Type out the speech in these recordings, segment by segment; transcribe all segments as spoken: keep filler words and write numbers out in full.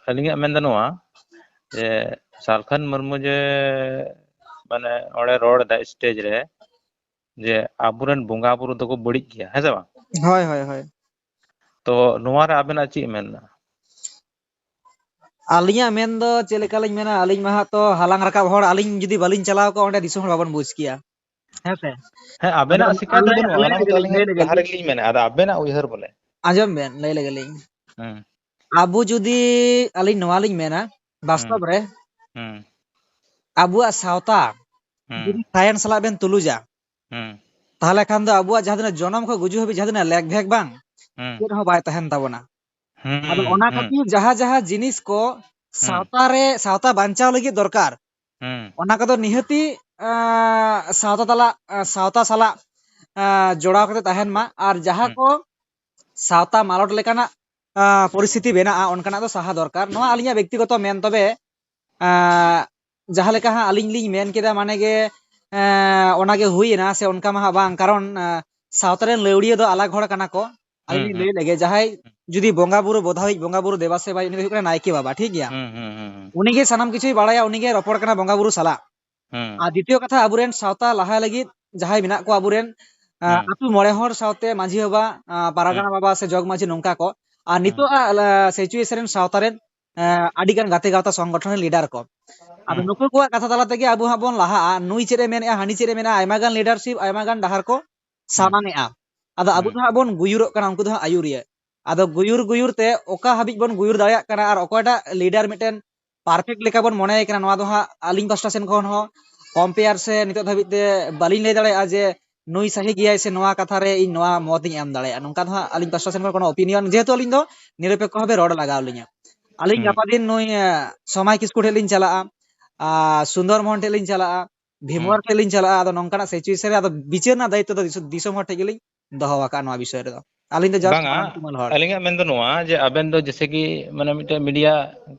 ᱟᱹᱞᱤᱧᱟᱜ ᱢᱮᱱ ᱫᱚ ᱱᱚᱣᱟ, ᱡᱮ ᱥᱟᱞᱠᱷᱟᱱ ᱢᱩᱨᱢᱩ ᱡᱮ, ᱢᱟᱱᱮ, ᱚᱸᱰᱮ ᱨᱚᱲ ᱮᱫᱟᱭ ᱥᱴᱮᱡ ᱨᱮ, ᱡᱮ ᱟᱵᱚᱨᱮᱱ ᱵᱚᱸᱜᱟ ᱵᱩᱨᱩ ᱫᱚᱠᱚ ᱵᱟᱹᱲᱤᱡ ᱜᱮᱭᱟ, ᱦᱮᱸ ᱥᱮ ᱵᱟᱝ? ᱦᱳᱭ, ᱦᱳᱭ, ᱦᱳᱭ᱾ ᱛᱚ ᱱᱚᱣᱟ ᱨᱮ ᱟᱵᱮᱱᱟᱜ ᱪᱮᱫ ᱢᱮᱱ ᱢᱮᱱᱟᱜᱼᱟ? ᱟᱹᱞᱤᱧᱟᱜ ᱢᱮᱱ ᱫᱚ ᱪᱮᱫ ᱞᱮᱠᱟ ᱞᱤᱧ ᱢᱮᱱᱟ, ᱟᱹᱞᱤᱧ ᱢᱟ ᱦᱟᱸᱜ ᱛᱚ ᱦᱟᱞᱟᱝ ᱨᱟᱠᱟᱵ ᱦᱚᱲ, ᱟᱹᱞᱤᱧ ᱡᱩᱫᱤ ᱵᱟᱹᱞᱤᱧ ᱪᱟᱞᱟᱣ ᱠᱚᱜᱼᱟ ᱚᱸᱰᱮ, ᱫᱤᱥᱚᱢ ᱦᱚᱲ ᱵᱟᱵᱚᱱ ᱵᱩᱡᱽ ᱠᱮᱭᱟ, ᱦᱮᱸ ᱥᱮ? ᱦᱮᱸ, ᱟᱫᱚ ᱟᱵᱮᱱᱟᱜ ᱥᱤᱠᱟᱭᱚᱛ ᱫᱚ ᱞᱟᱹᱭ, ᱵᱟᱹᱱᱩᱜᱼᱟ, ᱞᱟᱹᱭ ᱚᱱᱟ ᱢᱟᱛᱚ ᱞᱮᱜᱮ ᱞᱤᱧ, ᱟᱹᱞᱤᱧ ᱞᱟᱹᱭ ᱞᱮᱜᱮ ᱞᱟᱦᱟ ᱞᱤᱧ᱾ ᱨᱮᱜᱮ ᱞᱤᱧ ᱢᱮᱱᱟ, ᱟᱫᱚ ᱟᱵᱮᱱᱟᱜ ᱩᱭᱦᱟᱹᱨ ᱵᱚᱞᱮ᱾ ᱟᱸᱡᱚᱢ ᱵᱮᱱ, ᱞᱟᱹᱭ ᱞᱮᱜᱮ ᱞᱤᱧ᱾ ᱦᱩᱸ᱾ ᱟᱵᱚ ᱡᱩᱫᱤ, ᱟᱹᱞᱤᱧ ᱱᱚᱣᱟ ᱞᱤᱧ ᱢᱮᱱᱟ, ᱵᱟᱥᱛᱚᱵ ᱦᱩᱸ᱾ ᱨᱮ ᱦᱩᱸ᱾ ᱟᱵᱚᱣᱟᱜ ᱥᱟᱶᱛᱟ ᱦᱩᱸ᱾ ᱡᱩᱫᱤ ᱥᱟᱭᱮᱱᱥ ᱥᱟᱞᱟᱜ ᱵᱮᱱ ᱛᱩᱞᱩᱡᱟ, ᱦᱩᱸ᱾ ᱛᱟᱦᱚᱞᱮ ᱠᱷᱟᱱ ᱫᱚ ᱟᱵᱚᱣᱟᱜ ᱡᱟᱦᱟᱸ ᱛᱤᱱᱟᱹᱜ ᱡᱚᱱᱚᱢ ᱠᱷᱚᱱ ᱜᱩᱡᱩᱜ ᱦᱟᱹᱵᱤᱡ ᱡᱟᱦᱟᱸ ᱛᱤᱱᱟᱹᱜ ᱞᱮᱠ ᱵᱷᱮᱠ ᱵᱟᱝ, ᱦᱩᱸ᱾ ᱪᱮᱫ ᱦᱚᱸ ᱵᱟᱭ ᱛᱟᱦᱮᱱ ᱛᱟᱵᱚᱱᱟ᱾ ᱦᱩᱸ, ᱟᱫᱚ ᱚᱱᱟ ᱦᱩᱸ᱾ ᱠᱷᱟᱹᱛᱤᱨ ᱡᱟᱦᱟᱸ ᱡᱟᱦᱟᱸ ᱡᱤᱱᱤᱥ ᱠᱚ ᱦᱩᱸ᱾ ᱥᱟᱶᱛᱟ ᱨᱮ, ᱥᱟᱶᱛᱟ ᱵᱟᱧᱪᱟᱣ ᱞᱟᱹᱜᱤᱫ ᱫᱚᱨᱠᱟᱨ, ᱦᱩᱸ᱾ ᱚᱱᱟ ᱠᱚᱫᱚ ᱱᱤᱦᱟᱹᱛᱤ, ᱟᱸ, ᱥᱟᱶᱛᱟ ᱛᱟᱞᱟ, ᱟᱸ, ᱥᱟᱶᱛᱟ ᱥᱟᱞᱟᱜ, ᱟᱸ, ᱡᱚᱲᱟᱣ ᱠᱟᱛᱮ ᱛᱟᱦᱮᱱ ᱢᱟ᱾ ᱟᱨ ᱡᱟᱦᱟᱸ ᱦᱩᱸ᱾ ᱠᱚ ᱥᱟᱶᱛᱟ ᱢᱟᱞᱚᱴ ᱞᱮᱠᱟᱱᱟᱜ, ᱟᱸ, ᱯᱚᱨᱤᱥᱛᱷᱤᱛᱤ ᱵᱮᱱᱟᱜᱼᱟ, ᱚᱱᱠᱟᱱᱟᱜ ᱫᱚ ᱥᱟᱦᱟ ᱫᱚᱨᱠᱟᱨ᱾ ᱱᱚᱣᱟ ᱟᱹᱞᱤᱧᱟᱜ ᱵᱮᱠᱛᱤᱜᱚᱛᱚ ᱢᱮᱱ᱾ ᱛᱚᱵᱮ, ᱟᱸ, ᱡᱟᱦᱟᱸ ᱞᱮᱠᱟ ᱦᱟᱸᱜ ᱟᱹᱞᱤᱧ ᱞᱤᱧ ᱢᱮᱱ ᱠᱮᱫᱟ, ᱢᱟᱱᱮ ᱜᱮ, ᱟᱸ, ᱚᱱᱟ ᱜᱮ ᱦᱩᱭᱮᱱᱟ ᱥᱮ ᱚᱱᱠᱟ ᱢᱟ ᱦᱟᱸᱜ ᱵᱟᱝ, ᱠᱟᱨᱚᱱ, ᱟᱸ, ᱥᱟᱶᱛᱟ ᱨᱮᱱ ᱞᱟᱹᱣᱲᱤᱭᱟᱹ ᱫᱚ ᱟᱞᱟᱜᱽ ᱦᱚᱲ ᱠᱟᱱᱟ ᱠᱚ᱾ ᱟᱹᱞᱤᱧ ᱦᱩᱸ, ᱞᱤᱧ ᱦᱩᱸ᱾ ᱞᱟᱹᱭ ᱞᱮᱜᱮ, ᱡᱟᱦᱟᱸᱭ ᱦᱩᱸ᱾ ᱡᱩᱫᱤ ᱵᱚᱸᱜᱟ ᱵᱩᱨᱩ ᱵᱚᱫᱷᱟᱣᱤᱡ ᱵᱚᱸᱜᱟ ᱵᱩᱨᱩ ᱫᱮᱵᱟ ᱥᱮᱵᱟᱭᱤᱡ, ᱩᱱᱤ ᱫᱚ ᱦᱩᱭᱩᱜ ᱠᱟᱱᱟ ᱱᱟᱭᱠᱮ ᱵᱟᱵᱟ, ᱴᱷᱤᱠ ᱜᱮᱭᱟ? ᱦᱩᱸ, ᱦᱩᱸ, ᱦᱩᱸ, ᱦᱩᱸ᱾ ᱩᱱᱤ ᱜᱮ ᱥᱟᱱᱟᱢ ᱠᱤᱪᱷᱩᱭ ᱵᱟᱲᱟᱭᱟ, ᱩᱱᱤ ᱜᱮ ᱨᱚᱯᱚᱲ ᱠᱟᱱᱟ ᱵᱚᱸᱜᱟ ᱵᱩᱨᱩ ᱥᱟᱞᱟᱜ᱾ ᱦᱩᱸ᱾ ᱟᱨ ᱫᱤᱛᱤᱭᱚ ᱠᱟᱛᱷᱟ, ᱟᱵᱚᱨᱮᱱ ᱥᱟᱶᱛᱟ ᱞᱟᱦᱟᱭ ᱞᱟᱹᱜᱤᱫ ᱡᱟᱦᱟᱸᱭ ᱢᱮᱱᱟᱜ ᱠᱚᱣᱟ ᱟᱵᱚᱨᱮᱱ, ᱟᱸ, ᱦᱩᱸ᱾ ᱟᱹᱛᱩ ᱢᱚᱬᱮ ᱦᱚᱲ ᱥᱟᱶᱛᱮ ᱢᱟᱹᱡᱷᱤ ᱵᱟᱵᱟ, ᱟᱸ, ᱯᱟᱨᱜᱟᱱᱟ ᱦᱩᱸ᱾ ᱵᱟᱵᱟ ᱥᱮ ᱡᱚᱜᱽ ᱢᱟᱹᱡᱷᱤ ᱱᱚᱝᱠᱟ ᱠᱚ, ᱟᱨ ᱦᱩᱸ᱾ ᱱᱤᱛᱚᱜ ᱟᱜ, ᱟᱸ, situation ᱨᱮᱱ ᱥᱟᱶᱛᱟ ᱨᱮᱱ, ᱟᱸ, ᱟᱹᱰᱤ ᱜᱟᱱ ᱜᱟᱛᱮ ᱜᱟᱶᱛᱟ ᱥᱚᱝᱜᱚᱴᱷᱚᱱ ᱨᱮᱱ ᱞᱤᱰᱟᱨ ᱠᱚ᱾ ᱟᱫᱚ ᱦᱩᱸ᱾ ᱱᱩᱠᱩ ᱠᱚᱣᱟᱜ ᱠᱟᱛᱷᱟ ᱛᱟᱞᱟ ᱛᱮᱜᱮ ᱟᱵᱚ ᱦᱟᱸᱜ ᱵᱚᱱ ᱞᱟᱦᱟᱜᱼᱟ᱾ ᱱᱩᱭ ᱪᱮᱫ ᱮ ᱢᱮᱱᱮᱜᱼᱟ, ᱦᱟᱹᱱᱤ ᱪᱮᱫ ᱮ ᱢᱮᱱᱮᱜᱼᱟ, ᱟᱭᱢᱟ ᱜᱟᱱ ᱞᱤᱰᱟᱨᱥᱤᱯ, ᱟᱭᱢᱟ ᱜᱟᱱ ᱰᱟᱦᱟᱨ ᱠᱚ ᱦᱩᱸ᱾ ᱥᱟᱢᱟᱝ ᱮᱜᱼᱟ᱾ ᱟᱫᱚ ᱟᱵᱚ ᱦᱩᱸ᱾ ᱫᱚ ᱦᱟᱸᱜ ᱵᱚᱱ ᱜᱩᱭᱩᱨᱚᱜ ᱠᱟᱱᱟ, ᱩᱱᱠᱩ ᱫᱚ ᱦᱟᱸᱜ ᱟᱹᱭᱩᱨᱤᱭᱟᱹ᱾ ᱟᱫᱚ ᱜᱩᱭᱩᱨ ᱜᱩᱭᱩᱨ ᱛᱮ ᱚᱠᱟ ᱦᱟᱹᱵᱤᱡ ᱵᱚᱱ ᱜᱩᱭᱩᱨ ᱫᱟᱲᱮᱭᱟᱜ ᱠᱟᱱᱟ ᱟᱨ ᱚᱠᱚᱭᱴᱟᱜ ᱞᱤᱰᱟᱨ ᱢᱤᱫᱴᱮᱱ perfect ᱞᱮᱠᱟ ᱵᱚᱱ ᱢᱚᱱᱮᱭᱮ ᱠᱟᱱᱟ, ᱱᱚᱣᱟ ᱫᱚ ᱦᱟᱸᱜ ᱟᱹᱞᱤᱧ ᱯᱟᱥᱴᱟ ᱥᱮᱱ ᱠᱷᱚᱱ ᱦᱚᱸ compare ᱥᱮ ᱱᱤᱛᱚᱜ ᱫᱷᱟᱹᱵᱤᱡ ᱛᱮ ᱵᱟᱹᱞᱤᱧ ᱞᱟᱹᱭ ᱫᱟᱲᱮᱭᱟᱜᱼᱟ ᱡᱮ ᱱᱩᱭ ᱥᱟᱹᱦᱤ ᱜᱮᱭᱟᱭ ᱥᱮ ᱱᱚᱣᱟ ᱠᱟᱛᱷᱟ ᱨᱮ ᱤᱧ ᱱᱚᱣᱟ ᱢᱚᱛ ᱤᱧ ᱮᱢ ᱫᱟᱲᱮᱭᱟᱜᱼᱟ᱾ ᱱᱚᱝᱠᱟ ᱫᱚ ᱦᱟᱸᱜ ᱟᱹᱞᱤᱧ ᱯᱟᱥᱴᱟ ᱥᱮᱱ ᱠᱷᱚᱱ ᱠᱳᱱᱳ opinion, ᱡᱮᱦᱮᱛᱩ ᱟᱹᱞᱤᱧ ᱫᱚ ᱱᱤᱨᱚᱯᱮᱠᱠᱷᱚ ᱵᱷᱟᱵᱮ ᱨᱚᱲ ᱞᱟᱜᱟᱣ ᱞᱤᱧᱟ᱾ ᱟᱹᱞᱤᱧ ᱦᱩᱸ᱾ ᱜᱟᱯᱟ ᱫᱤᱱ ᱱᱩᱭ, ᱮ, ᱥᱚᱢᱟᱭ ᱠᱤᱥᱠᱩ ᱴᱷᱮᱱ ᱞᱤᱧ ᱪᱟᱞᱟᱜᱼᱟ, ᱟᱨ ᱥᱩᱱᱫᱚᱨ ᱢᱳᱦᱚᱱ ᱴᱷᱮᱱ ᱞᱤᱧ ᱪᱟᱞᱟᱜᱼᱟ, ᱵᱷᱤᱢᱣᱟᱨ ᱦᱩᱸ᱾ ᱴᱷᱮᱱ ᱞᱤᱧ ᱪᱟᱞᱟᱜᱼᱟ᱾ ᱟᱫᱚ ᱱᱚᱝᱠᱟᱱᱟᱜ situation ᱨᱮ ᱟᱫᱚ ᱵᱤᱪᱟᱹᱨ ᱨᱮᱱᱟᱜ ᱫᱟᱭᱤᱛᱛᱚ ᱫᱚ ᱫᱤᱥᱚᱢ, ᱫᱤᱥᱚᱢ ᱦᱚᱲ ᱴᱷᱮᱱ ᱜᱮᱞᱤᱧ ᱫᱚᱦᱚ ᱟᱠᱟᱫᱼᱟ ᱱᱚᱣᱟ ᱵᱤᱥᱚᱭ ᱨᱮᱫᱚ᱾ ᱟᱹᱞᱤᱧ ᱫᱚ just ᱵᱟᱝᱟ, ᱥᱟᱢᱟᱝ ᱛᱩᱢᱟᱹᱞ ᱦᱚᱲ᱾ ᱟᱹᱞᱤᱧᱟᱜ ᱢᱮᱱ ᱫᱚ ᱱᱚᱣᱟ ᱡᱮ ᱟᱵᱮᱱ ᱫᱚ ᱡᱮᱭᱥᱮ ᱠᱤ ᱢᱟᱱᱮ ᱢᱤᱫᱴᱮᱱ media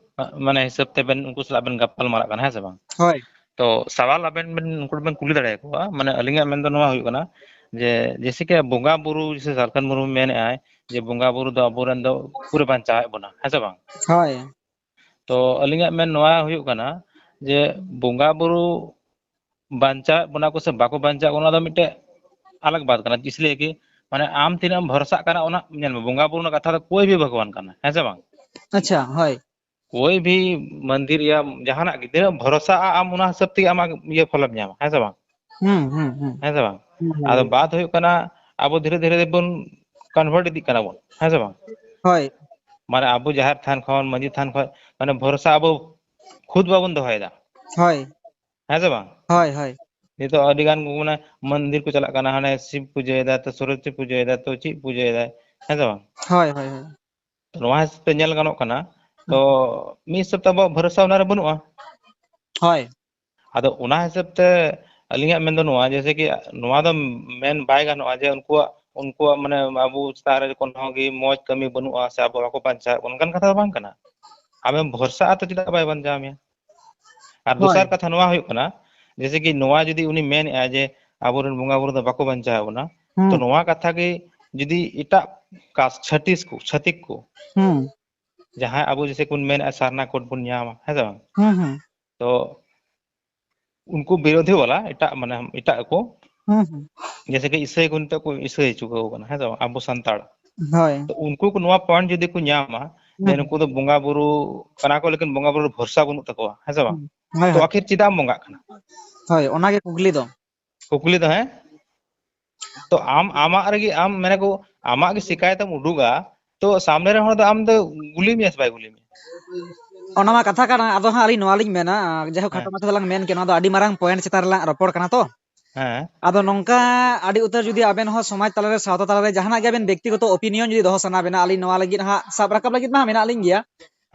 ᱢᱟᱱᱮ ᱦᱤᱥᱟᱹᱵ ᱛᱮᱵᱮᱱ ᱩᱱᱠᱩ ᱥᱟᱞᱟᱜ ᱵᱮᱱ ᱜᱟᱯᱟᱞ ᱢᱟᱨᱟᱜ ᱠᱟᱱᱟ, ᱦᱮᱸ ᱥᱮ ᱵᱟᱝ? ᱦᱳᱭ᱾ ᱛᱚ ᱥᱟᱣᱟᱞ ᱟᱵᱮᱱ ᱵᱮᱱ, ᱩᱱᱠᱩ ᱵᱮᱱ ᱠᱩᱞᱤ ᱫᱟᱲᱮᱭᱟᱠᱚᱣᱟ᱾ ᱢᱟᱱᱮ ᱟᱹᱞᱤᱧᱟᱜ ᱢᱮᱱ ᱫᱚ ᱱᱚᱣᱟ ᱦᱩᱭᱩᱜ ᱠᱟᱱᱟ ᱡᱮ ᱡᱮᱭᱥᱮ ᱠᱤ ᱵᱚᱸᱜᱟ ᱵᱩᱨᱩ, ᱡᱮᱭᱥᱮ ᱥᱟᱞᱠᱷᱟᱱ ᱢᱩᱨᱢᱩ ᱢᱮᱱᱮᱫᱼᱟᱭ ᱡᱮ ᱵᱚᱸᱜᱟ ᱵᱩᱨᱩ ᱫᱚ ᱟᱵᱚᱨᱮᱱ ᱫᱚ ᱯᱩᱨᱟᱹ ᱵᱟᱧᱪᱟᱣᱮᱫ ᱵᱚᱱᱟ, ᱦᱮᱸ ᱥᱮ ᱵᱟᱝ? ᱦᱳᱭ᱾ ᱛᱚ ᱟᱹᱞᱤᱧᱟᱜ ᱢᱮᱱ ᱱᱚᱣᱟ ᱦᱩᱭᱩᱜ ᱠᱟᱱᱟ ᱡᱮ ᱵᱚᱸᱜᱟ ᱵᱩᱨᱩ ᱵᱟᱧᱪᱟᱣᱮᱫ ᱵᱚᱱᱟ ᱠᱚ ᱥᱮ ᱵᱟᱠᱚ ᱵᱟᱧᱪᱟᱣᱮᱫ ᱵᱚᱱᱟ, ᱚᱱᱟ ᱫᱚ ᱢᱤᱫᱴᱮᱡ ᱟᱞᱟᱜᱽ ᱵᱟᱛ ᱠᱟᱱᱟ᱾ ᱤᱥᱞᱤᱭᱮ ᱠᱤ ᱢᱟᱱᱮ ᱟᱢ ᱛᱤᱱᱟᱹᱜ ᱮᱢ ᱵᱷᱚᱨᱥᱟᱜ ᱠᱟᱱᱟ, ᱚᱱᱟ ᱧᱮᱞ ᱢᱮ, ᱵᱚᱸᱜᱟ ᱵᱩᱨᱩ ᱨᱮᱱᱟᱜ ᱠᱟᱛᱷᱟ ᱫᱚ ᱠᱳᱭ ᱵᱷᱤ ᱵᱷᱟᱜᱽᱣᱟᱱ ᱠᱟᱱᱟ, ᱦᱮᱸ ᱥᱮ ᱵᱟᱝ? ᱟᱪᱪᱷᱟ, ᱦᱳᱭ᱾ ᱠᱳᱭ ᱵᱷᱤ ᱢᱚᱱᱫᱤᱨ ᱭᱟ ᱡᱟᱦᱟᱱᱟᱜ ᱜᱮ ᱛᱤᱱᱟᱹᱜ ᱮᱢ ᱵᱷᱚᱨᱥᱟᱜᱼᱟ ᱟᱢ, ᱚᱱᱟ ᱦᱤᱥᱟᱹᱵ ᱛᱮᱜᱮ ᱟᱢᱟᱜ ᱤᱭᱟᱹ ᱯᱷᱚᱞᱮᱢ ᱧᱟᱢᱟ, ᱦᱮᱸ ᱥᱮ ᱵᱟᱝ? ᱦᱩᱸ ᱦᱩᱸ ᱦᱩᱸ ᱦᱮᱸ ᱥᱮ ᱵᱟᱝ? ᱦᱩᱸ, ᱟᱫᱚ ᱦᱩᱸ᱾ ᱵᱟᱫ ᱦᱩᱭᱩᱜ ᱠᱟᱱᱟ, ᱟᱵᱚ ᱫᱷᱤᱨᱮ ᱫᱷᱤᱨᱮ ᱵᱚᱱ ᱠᱚᱱᱵᱷᱟᱨᱴ ᱤᱫᱤᱜ ᱠᱟᱱᱟ ᱵᱚᱱ, ᱦᱮᱸ ᱥᱮ ᱵᱟᱝ? ᱦᱳᱭ᱾ ᱢᱟᱱᱮ ᱟᱵᱚ ᱡᱟᱦᱮᱨ ᱛᱷᱟᱱ ᱠᱷᱚᱱ, ᱢᱟᱹᱡᱷᱤ ᱛᱷᱟᱱ ᱠᱷᱚᱱ, ᱢᱟᱱᱮ ᱵᱷᱚᱨᱥᱟ ᱟᱵᱚ ᱠᱷᱩᱫ ᱵᱟᱵᱚᱱ ᱫᱚᱦᱚᱭᱮᱫᱟ, ᱦᱳᱭ᱾ ᱦᱮᱸ ᱥᱮ ᱵᱟᱝ? ᱦᱳᱭ ᱦᱳᱭ᱾ ᱱᱤᱛᱚᱜ ᱟᱹᱰᱤ ᱜᱟᱱ ᱠᱚ ᱢᱟᱱᱮ ᱢᱚᱱᱫᱤᱨ ᱠᱚ ᱪᱟᱞᱟᱜ ᱠᱟᱱᱟ, ᱦᱟᱱᱮ ᱥᱤᱵ ᱯᱩᱡᱟᱹᱭᱮᱫᱟ, ᱛᱚ ᱥᱚᱨᱚᱥᱚᱛᱤ ᱯᱩᱡᱟᱹᱭᱮᱫᱟ, ᱛᱚ ᱪᱮᱫ ᱯᱩᱡᱟᱹᱭᱮᱫᱟᱭ, ᱦᱮᱸ ᱥᱮ ᱵᱟᱝ? ᱦᱳᱭ ᱦᱳᱭ ᱦᱳᱭ᱾ ᱛᱚ ᱱᱚᱣᱟ ᱦᱤᱥᱟᱹᱵ ᱛᱮ ᱧᱮᱞ ᱜᱟᱱᱚᱜ ᱠᱟᱱᱟ, ᱛᱚ ᱢᱤᱫ ᱦᱤᱥᱟᱹᱵ ᱛᱮ ᱟᱵᱚᱣᱟᱜ ᱵᱷᱚᱨᱥᱟ ᱚᱱᱟ ᱨᱮ ᱵᱟᱹᱱᱩᱜᱼᱟ᱾ ᱦᱳᱭ᱾ ᱟᱫᱚ ᱚᱱᱟ ᱦᱤᱥᱟᱹᱵ ᱛᱮ ᱟᱹᱞᱤᱧᱟᱜ ᱢᱮᱱ ᱫᱚ ᱱᱚᱣᱟ, ᱡᱮᱭᱥᱮ ᱠᱤ ᱱᱚᱣᱟ ᱫᱚ ᱢᱮᱱ ᱵᱟᱭ ᱜᱟᱱᱚᱜᱼᱟ ᱡᱮ ᱩᱱᱠᱩᱣᱟᱜ, ᱩᱱᱠᱩᱣᱟᱜ ᱢᱟᱱᱮ ᱟᱵᱚ ᱪᱮᱛᱟᱱ ᱨᱮ ᱠᱳᱱᱳ ᱜᱮ ᱢᱚᱡᱽ ᱠᱟᱹᱢᱤ ᱵᱟᱹᱱᱩᱜᱼᱟ ᱥᱮ ᱟᱵᱚ ᱵᱟᱠᱚ ᱵᱟᱧᱪᱟᱣᱮᱫ ᱵᱚᱱᱟ, ᱚᱱᱠᱟᱱ ᱠᱟᱛᱷᱟ ᱫᱚ ᱵᱟᱝ ᱠᱟᱱᱟ᱾ ᱟᱢᱮᱢ ᱵᱷᱚᱨᱥᱟᱜᱼᱟ ᱛᱚ ᱪᱮᱫᱟᱜ ᱵᱟᱭ ᱵᱟᱧᱪᱟᱣ ᱢᱮᱭᱟ? ᱟᱨ ᱦᱳᱭ᱾ ᱫᱚᱥᱟᱨ ᱠᱟᱛᱷᱟ ᱱᱚᱣᱟ ᱦᱩᱭᱩᱜ ᱠᱟᱱᱟ, ᱡᱮᱭᱥᱮ ᱠᱤ ᱱᱚᱣᱟ ᱡᱩᱫᱤ ᱩᱱᱤ ᱢᱮᱱᱮᱫᱼᱟ ᱡᱮ ᱟᱵᱚᱨᱮᱱ ᱵᱚᱸᱜᱟ ᱵᱩᱨᱩ ᱫᱚ ᱵᱟᱠᱚ ᱵᱟᱧᱪᱟᱣ ᱵᱚᱱᱟ, ᱛᱚ ᱦᱩᱸ᱾ ᱱᱚᱣᱟ ᱠᱟᱛᱷᱟ ᱜᱮ ᱡᱩᱫᱤ ᱮᱴᱟᱜ ᱠᱟᱥ, ᱪᱷᱟᱹᱛᱤᱥ ᱠᱚ, ᱪᱷᱟᱹᱛᱤᱠ ᱠᱚ, ᱦᱩᱸ᱾ ᱡᱟᱦᱟᱸᱭ ᱟᱵᱚ ᱡᱮᱭᱥᱮ ᱵᱚᱱ ᱢᱮᱱᱮᱫᱼᱟ ᱥᱟᱨᱱᱟ ᱠᱳᱰ ᱵᱚᱱ ᱧᱟᱢᱟ, ᱦᱮᱸ ᱥᱮ ᱵᱟᱝ? ᱦᱩᱸ ᱦᱩᱸ᱾ ᱛᱚ ᱩᱱᱠᱩ ᱵᱤᱨᱳᱫᱷᱤ ᱵᱟᱞᱟ ᱮᱴᱟᱜ, ᱢᱟᱱᱮ ᱮᱴᱟᱜ ᱠᱚ, ᱦᱩᱸ ᱦᱩᱸ᱾ ᱡᱮᱭᱥᱮ ᱠᱤ ᱤᱥᱟᱹᱭ ᱠᱚ ᱱᱤᱛᱚᱜ ᱠᱚ ᱤᱥᱟᱹᱭ ᱦᱚᱪᱚ ᱠᱟᱱᱟ, ᱦᱮᱸ ᱥᱮ ᱵᱟᱝ? ᱟᱵᱚ ᱥᱟᱱᱛᱟᱲ᱾ ᱦᱳᱭ᱾ ᱛᱚ ᱩᱱᱠᱩ ᱠᱚ ᱱᱚᱣᱟ ᱯᱚᱭᱮᱱᱴ ᱡᱩᱫᱤ ᱠᱚ ᱧᱟᱢᱟ ᱡᱮ ᱦᱩᱸ᱾ ᱱᱩᱠᱩ ᱫᱚ ᱵᱚᱸᱜᱟ ᱵᱩᱨᱩ ᱠᱟᱱᱟ ᱠᱚ, ᱞᱮᱠᱤᱱ ᱵᱚᱸᱜᱟ ᱵᱩᱨᱩ ᱨᱮ ᱵᱷᱚᱨᱥᱟ ᱵᱟᱹᱱᱩᱜ ᱛᱟᱠᱚᱣᱟ, ᱦᱮᱸ ᱥᱮ ᱵᱟᱝ? ᱦᱳᱭ ᱛᱚ ᱦᱳᱭ᱾ ᱟᱹᱠᱷᱤᱨ ᱪᱮᱫᱟᱜ ᱮᱢ ᱵᱚᱸᱜᱟᱜ ᱠᱟᱱᱟ? ᱦᱳᱭ, ᱚᱱᱟᱜᱮ ᱠᱩᱠᱞᱤ ᱫᱚ᱾ ᱠᱩᱠᱞᱤ ᱫᱚ, ᱦᱮᱸ? ᱛᱚ ᱟᱢ ᱟᱢᱟᱜ ᱨᱮᱜᱮ ᱟᱢ ᱢᱮᱱᱟ ᱠᱚ, ᱟᱢᱟᱜ ᱜᱮ ᱥᱤᱠᱟᱭᱮᱛ ᱮᱢ ᱩᱰᱩᱠᱟ, ᱛᱚ ᱥᱟᱢᱱᱮ ᱨᱮᱱ ᱦᱚᱲ ᱫᱚ ᱟᱢ ᱫᱚ ᱜᱩᱞᱤ ᱢᱮᱭᱟ ᱥᱮ ᱵᱟᱭ ᱜᱩᱞᱤ ᱢᱮᱭᱟ? ᱚᱱᱟ ᱢᱟ ᱠᱟᱛᱷᱟ ᱠᱟᱱᱟ, ᱟᱫᱚ ᱦᱟᱸᱜ ᱟᱹᱞᱤᱧ ᱱᱚᱣᱟ ᱞᱤᱧ ᱢᱮᱱᱟ, ᱡᱟᱭᱦᱳᱠ, ᱠᱷᱟᱴᱚ ᱦᱮᱸ᱾ ᱢᱟᱪᱷᱟ ᱫᱚᱞᱟᱝ ᱢᱮᱱ ᱠᱮᱫ, ᱱᱚᱣᱟ ᱫᱚ ᱟᱹᱰᱤ ᱢᱟᱨᱟᱝ ᱯᱚᱭᱮᱱᱴ ᱪᱮᱛᱟᱱ ᱨᱮᱞᱟᱝ ᱨᱚᱯᱚᱲ ᱠᱟᱱᱟ ᱛᱚ᱾ ᱦᱮᱸ᱾ ᱟᱫᱚ ᱱᱚᱝᱠᱟ ᱟᱹᱰᱤ ᱩᱛᱟᱹᱨ ᱡᱩᱫᱤ ᱟᱵᱮᱱ ᱦᱚᱸ ᱥᱚᱢᱟᱡᱽ ᱛᱟᱞᱟᱨᱮ, ᱥᱟᱶᱛᱟ ᱛᱟᱞᱟᱨᱮ ᱡᱟᱦᱟᱱᱟᱜ ᱜᱮ ᱟᱵᱮᱱ ᱵᱮᱠᱛᱤᱜᱚᱛᱚ ᱚᱯᱤᱱᱤᱭᱚᱱ ᱡᱩᱫᱤ ᱫᱚᱦᱚ ᱥᱟᱱᱟ ᱵᱮᱱᱟ, ᱟᱹᱞᱤᱧ ᱱᱚᱣᱟ ᱞᱟᱹᱜᱤᱫ ᱦᱟᱸᱜ ᱥᱟᱵ ᱨᱟᱠᱟᱵ ᱞᱟᱹᱜᱤᱫ ᱢᱟ ᱢᱮᱱᱟᱜ ᱞᱤᱧ ᱜᱮᱭᱟ᱾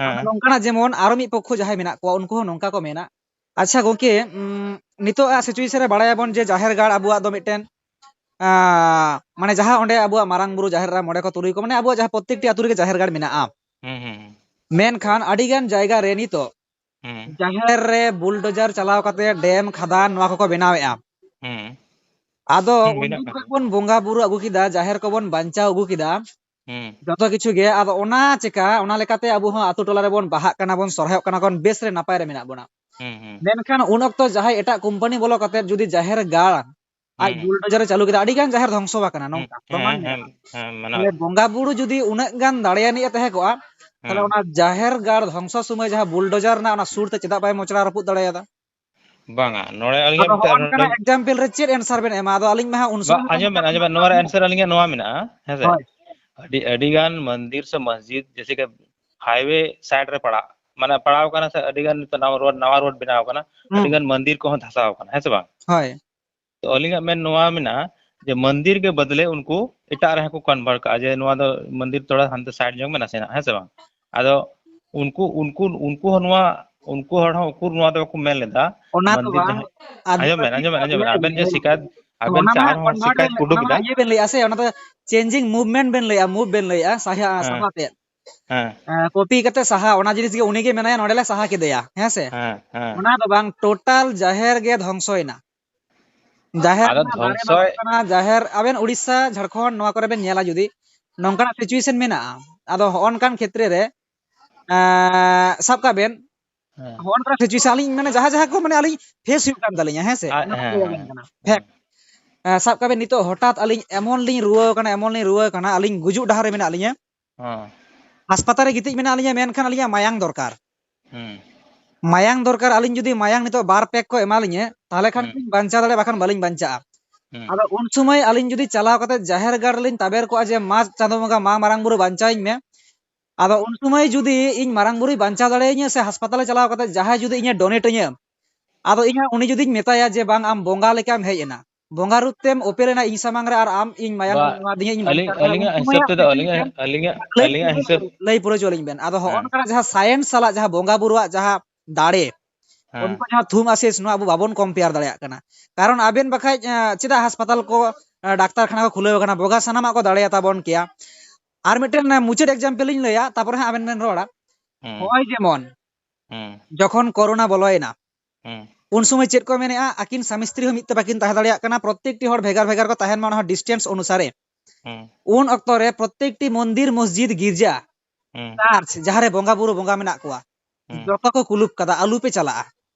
ᱟᱫᱚ ᱦᱮᱸ᱾ ᱱᱚᱝᱠᱟᱱᱟᱜ ᱡᱮᱢᱚᱱ ᱟᱨᱚ ᱢᱤᱫ ᱯᱚᱠᱠᱷᱚ ᱡᱟᱦᱟᱸᱭ ᱢᱮᱱᱟᱜ ᱠᱚᱣᱟ, ᱩᱱᱠᱩ ᱦᱚᱸ ᱱᱚᱝᱠᱟ ᱠᱚ ᱢᱮᱱᱟ᱾ ᱟᱪᱪᱷᱟ ᱜᱚᱝᱠᱮ, ᱩᱸ, ᱱᱤᱛᱚᱜ ᱟᱜ ᱥᱤᱪᱩᱭᱮᱥᱚᱱ ᱨᱮ ᱵᱟᱲᱟᱭᱟᱵᱚᱱ ᱡᱮ ᱡᱟᱦᱮᱨ ᱜᱟᱲ ᱟᱵᱚᱣᱟᱜ ᱫᱚ ᱢᱤᱫᱴᱮᱱ, ᱟᱸ, ᱢᱟᱱᱮ ᱡᱟᱦᱟᱸ ᱚᱸᱰᱮ ᱟᱵᱚᱣᱟᱜ ᱢᱟᱨᱟᱝ ᱵᱩᱨᱩ, ᱡᱟᱦᱮᱨ ᱮᱨᱟ, ᱢᱚᱬᱮ ᱠᱚ ᱛᱩᱨᱩᱭ ᱠᱚ, ᱢᱟᱱᱮ ᱟᱵᱚᱣᱟᱜ ᱡᱟᱦᱟᱸ ᱯᱨᱚᱛᱛᱮᱠᱴᱤ ᱟᱛᱳ ᱨᱮᱜᱮ ᱡᱟᱦᱮᱨ ᱜᱟᱲ ᱢᱮᱱᱟᱜᱼᱟ᱾ ᱦᱩᱸ, ᱦᱩᱸ, ᱦᱩᱸ᱾ ᱢᱮᱱᱠᱷᱟᱱ ᱟᱹᱰᱤ ᱜᱟᱱ ᱡᱟᱭᱜᱟ ᱨᱮ ᱱᱤᱛᱚᱜ ᱦᱩᱸ᱾ ᱡᱟᱦᱮᱨ ᱨᱮ ᱵᱩᱞᱰᱳᱡᱟᱨ ᱪᱟᱞᱟᱣ ᱠᱟᱛᱮ ᱰᱮᱢ, ᱠᱷᱟᱫᱟᱱ, ᱱᱚᱣᱟ ᱠᱚᱠᱚ ᱵᱮᱱᱟᱣᱮᱫᱼᱟ᱾ ᱦᱩᱸ᱾ ᱟᱫᱚ ᱦᱩᱸ, ᱩᱱ ᱵᱮᱱᱟᱜ ᱫᱤᱱ ᱠᱟᱱ ᱠᱷᱚᱱ ᱜᱮᱭᱟ᱾ ᱵᱚᱱ ᱵᱚᱸᱜᱟ ᱵᱩᱨᱩ ᱟᱹᱜᱩ ᱠᱮᱫᱟ, ᱡᱟᱦᱮᱨ ᱠᱚᱵᱚᱱ ᱵᱟᱧᱪᱟᱣ ᱟᱹᱜᱩ ᱠᱮᱫᱟ, ᱦᱩᱸ᱾ ᱡᱚᱛᱚ ᱠᱤᱪᱷᱩ ᱜᱮ᱾ ᱟᱫᱚ ᱚᱱᱟ ᱪᱮᱠᱟ, ᱚᱱᱟ ᱞᱮᱠᱟᱛᱮ ᱟᱵᱚ ᱦᱚᱸ ᱟᱹᱛᱩ ᱴᱚᱞᱟ ᱨᱮᱵᱚᱱ ᱵᱟᱦᱟᱜ ᱠᱟᱱᱟ ᱵᱚᱱ, ᱥᱚᱨᱦᱟᱭᱚᱜ ᱠᱟᱱᱟ ᱵᱚᱱ, ᱵᱮᱥ ᱨᱮ ᱱᱟᱯᱟᱭ ᱨᱮ ᱢᱮᱱᱟᱜ ᱵᱚᱱᱟ᱾ ᱦᱩᱸ, ᱦᱩᱸ᱾ ᱢᱮᱱᱠᱷᱟᱱ ᱩᱱ ᱚᱠᱛᱚ ᱡᱟᱦᱟᱸᱭ ᱮᱴᱟᱜ ᱠᱳᱢᱯᱟᱱᱤ ᱵᱚᱞᱚ ᱠᱟᱛᱮ ᱡᱩᱫᱤ ᱡᱟᱦᱮᱨ ᱜᱟᱲ ᱟᱡ ᱦᱩᱸ᱾ ᱵᱩᱞᱰᱳᱡᱟᱨ ᱮ ᱪᱟᱹᱞᱩ ᱠᱮᱫᱟ, ᱟᱹᱰᱤ ᱜᱟᱱ ᱡᱟᱦᱮᱨ ᱫᱷᱚᱝᱥᱚ ᱟᱠᱟᱱᱟ, ᱦᱩᱸ, ᱱᱚᱝᱠᱟ ᱯᱨᱚᱢᱟᱱ ᱦᱮᱸ, ᱢᱮᱱᱟᱜᱼᱟ᱾ ᱦᱮᱸ, ᱦᱮᱸ, ᱢᱟᱱᱟᱣ ᱛᱟᱦᱞᱮ ᱵᱚᱸᱜᱟ ᱵᱩᱨᱩ ᱡᱩᱫᱤ ᱩᱱᱟᱹᱜ ᱜᱟᱱ ᱫᱟᱲᱮᱭᱟᱱᱤᱡ ᱮ ᱛᱟᱦᱮᱸ ᱠᱚᱜᱼᱟ, ᱛᱟᱦᱞᱮ ᱦᱩᱸ᱾ ᱚᱱᱟ ᱡᱟᱦᱮᱨ ᱜᱟᱲ ᱫᱷᱚᱝᱥᱚ ᱥᱚᱢᱚᱭ ᱡᱟᱦᱟᱸ ᱵᱩᱞᱰᱳᱡᱟᱨ ᱨᱮᱱᱟᱜ ᱚᱱᱟ ᱥᱩᱨ ᱛᱮ ᱪᱮᱫᱟᱜ ᱵᱟᱭ ᱢᱚᱪᱲᱟ ᱨᱟᱹᱯᱩᱫ ᱫᱟᱲᱮᱭᱟᱫᱟ? ᱵᱟᱝᱟ, ᱱᱚᱰᱮ ᱟᱹᱞᱤᱧᱟᱜ ᱟᱫᱚ ᱢᱤᱫᱴᱮᱱ ᱦᱚᱸᱜᱼᱚ ᱱᱚᱝᱠᱟᱱᱟᱜ ᱱᱚᱰᱮ example ᱨᱮ ᱪᱮᱫ answer ᱵᱮᱱ ᱮᱢᱟ? ᱟᱫᱚ ᱟᱹᱞᱤᱧ ᱢᱟ ᱦᱟᱸᱜ ᱩᱱ ᱵᱟ, ᱥᱚᱢᱚᱭ ᱢᱟ ᱟᱸᱡᱚᱢ ᱵᱮᱱ, ᱱᱚᱝᱠᱟ ᱟᱸᱡᱚᱢ ᱵᱮᱱ, ᱱᱚᱣᱟ ᱨᱮ ᱦᱮᱸ᱾ Answer ᱟᱹᱞᱤᱧᱟᱜ ᱱᱚᱣᱟ ᱢᱮᱱᱟᱜᱼᱟ, ᱦᱮᱸ ᱥᱮ? ᱦᱳᱭ᱾ ᱟᱹᱰᱤ, ᱟᱹᱰᱤ ᱜᱟᱱ ᱢᱚᱱᱫᱤᱨ ᱥᱮ ᱢᱚᱥᱡᱤᱫ, ᱡᱮᱭᱥᱮ ᱠᱤ highway side ᱨᱮ ᱯᱟᱲᱟᱜ, ᱢᱟᱱᱮ ᱯᱟᱲᱟᱣ ᱠᱟᱱᱟ ᱥᱮ, ᱟᱹᱰᱤ ᱜᱟᱱ ᱱᱤᱛᱚᱜ ᱱᱟᱣᱟ road, ᱱᱟᱣᱟ road ᱵᱮᱱᱟᱣ ᱠᱟᱱᱟ, ᱦᱩᱸ᱾ ᱟᱹᱰᱤ ᱜᱟᱱ ᱢᱚᱱᱫᱤᱨ ᱠᱚᱦᱚᱸ ᱫᱷᱟᱥᱟᱣ ᱠᱟᱱᱟ, ᱦᱮᱸ ᱥᱮ ᱵᱟᱝ? ᱦᱳᱭ᱾ ᱛᱚ ᱟᱹᱞᱤᱧᱟᱜ ᱢᱮᱱ ᱱᱚᱣᱟ ᱢᱮᱱᱟᱜᱼᱟ ᱡᱮ ᱢᱚᱱᱫᱤᱨ ᱜᱮ ᱵᱚᱫᱞᱮ ᱩᱱᱠᱩ ᱮᱴᱟᱜ ᱨᱮᱦᱚᱸ ᱠᱚ convert ᱠᱟᱜᱼᱟ, ᱡᱮ ᱱᱚᱣᱟ ᱫᱚ ᱢᱚᱱᱫᱤᱨ ᱛᱷᱚᱲᱟ ᱦᱟᱱᱛᱮ side ᱧᱚᱜ ᱢᱮ ᱱᱟᱥᱮᱱᱟᱜ, ᱦᱮᱸ ᱥᱮ ᱵᱟᱝ? ᱟᱫᱚ ᱩᱱᱠᱩ, ᱩᱱᱠᱩ, ᱩᱱᱠᱩ ᱦᱚᱸ ᱱᱚᱣᱟ, ᱩᱱᱠᱩ ᱦᱚᱲ ᱦᱚᱸ ᱩᱠᱩᱨ ᱱᱚᱣᱟ ᱫᱚ ᱵᱟᱠᱚ ᱢᱮᱱ ᱞᱮᱫᱟ᱾ ᱚᱱᱟ ᱫᱚ ᱢᱚᱱᱫᱤᱨ ᱵᱟᱝ, ᱡᱟᱦᱟᱸ, ᱟᱹᱫᱤᱵᱟᱹᱥᱤ ᱟᱸᱡᱚᱢ ᱵᱮᱱ, ᱟᱸᱡᱚᱢ ᱵᱮᱱ, ᱟᱸᱡᱚᱢ ᱵᱮᱱ, ᱟᱵᱮᱱ ᱡᱮ ᱧᱮᱞ ᱵᱮᱱ, ᱥᱤᱠᱟᱭᱮᱛ, ᱟᱵᱮᱱ ᱚᱱᱟ ᱢᱟ ᱪᱟᱨ ᱦᱚᱲ convert ᱥᱤᱠᱟᱭᱮᱛ ᱵᱮᱱ, ᱠᱚ ᱩᱰᱩᱠ ᱚᱱᱟ ᱢᱟ ᱮᱫᱟ᱾ ᱤᱭᱟᱹ ᱵᱮᱱ ᱞᱟᱹᱭᱮᱜᱼᱟ ᱥᱮ, ᱚᱱᱟ ᱫᱚ changing movement ᱵᱮᱱ ᱞᱟᱹᱭᱮᱜᱼᱟ, move ᱵᱮᱱ ᱞᱟᱹᱭᱮᱜᱼᱟ, ᱥᱟᱦᱟ, ᱦᱮᱸ᱾ ᱥᱟᱦᱟ ᱛᱮᱫ᱾ ᱦᱮᱸ᱾ ᱮᱸ, copy ᱠᱟᱛᱮ ᱥᱟᱦᱟ, ᱚᱱᱟ ᱡᱤᱱᱤᱥ ᱜᱮ ᱩᱱᱤ ᱜᱮ ᱢᱮᱱᱟᱭᱟ, ᱱᱚᱰᱮ ᱞᱮ ᱥᱟᱦᱟ ᱠᱮᱫᱮᱭᱟ, ᱦᱮᱸ ᱥᱮ? ᱦᱮᱸ, ᱦᱮᱸ᱾ ᱚᱱᱟ ᱫᱚ ᱵᱟᱝ, total ᱡᱟᱦᱮᱨ ᱜᱮ ᱫᱷᱚᱝᱥᱚᱭᱮᱱᱟ᱾ ᱡᱟᱦᱮᱨ ᱟᱫᱚ ᱨᱮᱱᱟᱜ ᱫᱟᱨᱮ ᱫᱷᱚᱝᱥᱚᱭ ᱢᱟᱜ ᱠᱟᱱᱟ, ᱡᱟᱦᱮᱨ, ᱟᱵᱮᱱ ᱩᱲᱤᱥᱥᱟ, ᱡᱷᱟᱲᱠᱷᱚᱸᱰ ᱱᱚᱣᱟ ᱠᱚᱨᱮ ᱵᱮᱱ ᱧᱮᱞᱟ ᱡᱩᱫᱤ, ᱱᱚᱝᱠᱟᱱᱟᱜ situation ᱢᱮᱱᱟᱜᱼᱟ᱾ ᱟᱫᱚ ᱦᱚᱸᱜᱼᱚ ᱱᱚᱝᱠᱟᱱ ᱠᱷᱮᱛᱨᱮ ᱨᱮ, ᱮᱸ, ᱥᱟᱵ ᱠᱟᱜ ᱵᱮᱱ, ᱦᱮᱸ᱾ ᱦᱚᱸᱜᱼᱚ ᱱᱚᱝᱠᱟᱱᱟᱜ situation ᱟᱹᱞᱤᱧ ᱢᱟᱱᱮ ᱡᱟᱦᱟᱸ, ᱡᱟᱦᱟᱸ ᱠᱚ ᱢᱟᱱᱮ ᱟᱹᱞᱤᱧ face ᱦᱩᱭᱩᱜ ᱠᱟᱱ ᱛᱟᱹᱞᱤᱧᱟ, ᱦᱮᱸ ᱥᱮ? ᱟᱡ, ᱚᱱᱟ ᱠᱚ ᱦᱮᱸ, ᱞᱟᱹᱭ ᱦᱮᱸ, ᱟᱵᱮᱱ ᱠᱟᱱᱟ᱾ ᱦᱮᱸ᱾ Fact᱾ ᱮᱸ, ᱥᱟᱵ ᱠᱟᱜ ᱵᱮᱱ ᱱᱤᱛᱚᱜ ᱦᱚᱴᱟᱛ ᱟᱹᱞᱤᱧ ᱮᱢᱚᱱ ᱞᱤᱧ ᱨᱩᱣᱟᱹ ᱠᱟᱱᱟ, ᱮᱢᱚᱱ ᱞᱤᱧ ᱨᱩᱣᱟᱹ ᱠᱟᱱᱟ, ᱟᱹᱞᱤᱧ ᱜᱩᱡᱩᱜ ᱰᱟᱦᱟᱨ ᱨᱮ ᱢᱮᱱᱟᱜ ᱞᱤᱧᱟ᱾ ᱦᱮᱸ᱾ ᱦᱟᱥᱯᱟᱛᱟᱞ ᱨᱮ ᱜᱤᱛᱤᱡ ᱢᱮᱱᱟᱜ ᱞᱤᱧᱟ, ᱢᱮᱱᱠᱷᱟᱱ ᱟᱹᱞᱤᱧᱟᱜ ᱢᱟᱭᱟᱝ ᱫᱚᱨᱠᱟᱨ᱾ ᱦᱩᱸ᱾ ᱢᱟᱭᱟᱝ ᱫᱚᱨᱠᱟᱨ, ᱟᱹᱞᱤᱧ ᱡᱩᱫᱤ ᱢᱟᱭᱟᱝ ᱱᱤᱛᱚᱜ ᱵᱟᱨ pack ᱠᱚ ᱮᱢᱟ ᱞᱤᱧᱟ, ᱛᱟᱦᱞᱮ ᱠᱷᱟᱱ ᱦᱩᱸ᱾ ᱞᱤᱧ ᱵᱟᱧᱪᱟᱣ ᱫᱟᱲᱮᱭᱟᱜᱼᱟ, ᱵᱟᱠᱷᱟᱱ ᱵᱟᱹᱞᱤᱧ ᱵᱟᱧᱪᱟᱜᱼᱟ᱾ ᱦᱩᱸ᱾ ᱟᱫᱚ ᱩᱱ ᱥᱚᱢᱚᱭ ᱟᱹᱞᱤᱧ ᱡᱩᱫᱤ ᱪᱟᱞᱟᱣ ᱠᱟᱛᱮ ᱡᱟᱦᱮᱨ ᱜᱟᱲ ᱨᱮᱞᱤᱧ ᱛᱟᱵᱮᱨ ᱠᱚᱜᱼᱟ ᱡᱮ, "ᱢᱟ ᱪᱟᱸᱫᱳ ᱵᱚᱸᱜᱟ, ᱢᱟ ᱢᱟᱨᱟᱝ ᱵᱩᱨᱩ ᱵᱟᱧᱪᱟᱣᱤᱧ ᱢᱮ", ᱟᱫᱚ ᱩᱱ ᱥᱚᱢᱚᱭ ᱡᱩᱫᱤ ᱤᱧ ᱢᱟᱨᱟᱝ ᱵᱩᱨᱩᱭ ᱵᱟᱧᱪᱟᱣ ᱫᱟᱲᱮᱭᱟᱹᱧᱟ ᱥᱮ ᱦᱟᱥᱯᱟᱛᱟᱞ ᱨᱮ ᱪᱟᱞᱟᱣ ᱠᱟᱛᱮ ᱡᱟᱦᱟᱸᱭ ᱡᱩᱫᱤ ᱤᱧᱮ donate ᱟᱹᱧᱟ, ᱟᱫᱚ ᱤᱧ ᱦᱚᱸ ᱩᱱᱤ ᱡᱩᱫᱤᱧ ᱢᱮᱛᱟᱭᱟ ᱡᱮ, "ᱵᱟᱝ, ᱟᱢ ᱵᱚᱸᱜᱟ ᱞᱮᱠᱟᱢ ᱦᱮᱡ ᱮᱱᱟ, ᱵᱚᱸᱜᱟ ᱨᱩᱯ ᱛᱮᱢ ᱳᱯᱮᱞ ᱮᱱᱟ ᱤᱧ ᱥᱟᱢᱟᱝ ᱨᱮ ᱟᱨ ᱟᱢ ᱤᱧ ᱢᱟᱭᱟᱝ ᱵᱟ, ᱮᱢᱟᱫᱤᱧᱟ, ᱤᱧ ᱟᱹᱞᱤᱧ, ᱵᱟᱧᱪᱟᱣ ᱮᱱᱟ", ᱩᱱ ᱟᱹᱞᱤᱧᱟᱜ ᱦᱤᱥᱟᱹᱵ ᱥᱚᱢᱚᱭᱟᱜ ᱛᱮᱫᱚ ᱟᱹᱞᱤᱧᱟᱜ, situation ᱟᱹᱞᱤᱧᱟᱜ, ᱞᱟᱹᱭ ᱟᱹᱞᱤᱧᱟᱜ ᱯᱩᱨᱟᱹᱣ, ᱦᱤᱥᱟᱹᱵ ᱞᱟᱹᱭ ᱯᱩᱨᱟᱹᱣ ᱦᱚᱪᱚ ᱟᱹᱞᱤᱧ ᱵᱮᱱ᱾ ᱟᱫᱚ ᱦᱚᱸᱜᱼᱚ ᱦᱮᱸ᱾ ᱱᱚᱝᱠᱟᱱᱟᱜ ᱡᱟᱦᱟᱸ science ᱥᱟᱞᱟᱜ ᱡᱟᱦᱟᱸ ᱵᱚᱸᱜᱟ ᱵᱩᱨᱩᱣᱟᱜ ᱡᱟᱦᱟᱸ ᱫᱟᱲᱮ, ᱦᱮᱸ᱾ ᱩᱱᱠᱩ ᱡᱟᱦᱟᱸ ᱛᱷᱩᱢ ᱟᱥᱤᱥ, ᱱᱚᱣᱟ ᱟᱵᱚ ᱵᱟᱵᱚᱱ compare ᱫᱟᱲᱮᱭᱟᱜ ᱠᱟᱱᱟ᱾ ᱠᱟᱨᱚᱱ ᱟᱵᱮᱱ ᱵᱟᱠᱷᱟᱡ, ᱮᱸ, ᱪᱮᱫᱟᱜ ᱦᱟᱥᱯᱟᱛᱟᱞ ᱠᱚ, ᱮᱸ, ᱰᱟᱠᱛᱟᱨ ᱠᱷᱟᱱᱟ ᱠᱚ ᱠᱷᱩᱞᱟᱹᱣ ᱠᱟᱱᱟ, ᱵᱚᱸᱜᱟ ᱥᱟᱱᱟᱢᱟᱜ ᱠᱚ ᱫᱟᱲᱮᱭᱟᱛᱟ ᱵᱚᱱ ᱠᱮᱭᱟ᱾ ᱟᱨ ᱢᱤᱫᱴᱮᱱ, ᱮᱸ, ᱢᱩᱪᱟᱹᱫ example ᱤᱧ ᱞᱟᱹᱭᱟ, ᱛᱟᱯᱚᱨᱮ ᱦᱟᱸᱜ ᱟᱵᱮᱱ ᱵᱮᱱ ᱨᱚᱲᱟ᱾ ᱦᱩᱸ᱾ ᱦᱚᱸᱜᱼᱚᱭ ᱡᱮᱢᱚᱱ, ᱦᱩᱸ᱾ ᱡᱚᱠᱷᱚᱱ ᱠᱳᱨᱳᱱᱟ ᱵᱚᱞᱚᱭᱮᱱᱟ, ᱦᱩᱸ᱾ ᱩᱱ ᱥᱚᱢᱚᱭ ᱪᱮᱫ ᱠᱚ ᱢᱮᱱᱮᱜᱼᱟ? ᱟᱹᱠᱤᱱ ᱥᱟᱢᱤ ᱥᱛᱨᱤ ᱦᱚᱸ ᱢᱤᱫ ᱛᱮ ᱵᱟᱹᱠᱤᱱ ᱛᱟᱦᱮᱸ ᱫᱟᱲᱮᱭᱟᱜ ᱠᱟᱱᱟ, ᱯᱨᱚᱛᱛᱮᱠᱴᱤ ᱦᱚᱲ ᱵᱷᱮᱜᱟᱨ ᱵᱷᱮᱜᱟᱨ ᱠᱚ ᱛᱟᱦᱮᱱ ᱢᱟ, ᱚᱱᱟ ᱦᱚᱸ distance ᱚᱱᱩᱥᱟᱨᱮ᱾ ᱦᱩᱸ᱾ ᱩᱱ ᱚᱠᱛᱚ ᱨᱮ ᱯᱨᱚᱛᱮᱠᱴᱤ ᱢᱚᱱᱫᱤᱨ, ᱢᱚᱥᱡᱤᱫ, ᱜᱤᱨᱡᱟ, ᱦᱩᱸ᱾ ᱪᱟᱨᱪ, ᱡᱟᱦᱟᱸ ᱨᱮ ᱵᱚᱸᱜᱟ ᱵᱩᱨᱩ ᱵᱚᱸᱜᱟ ᱢᱮᱱᱟᱜ ᱠᱚᱣᱟ, ᱦᱩᱸ᱾ ᱡᱚᱛᱚ ᱠᱚ ᱠᱩᱞᱩᱯ ᱠᱟᱫᱟ, ᱟᱞᱩ ᱯᱮ ᱪᱟᱞᱟᱜᱼᱟ᱾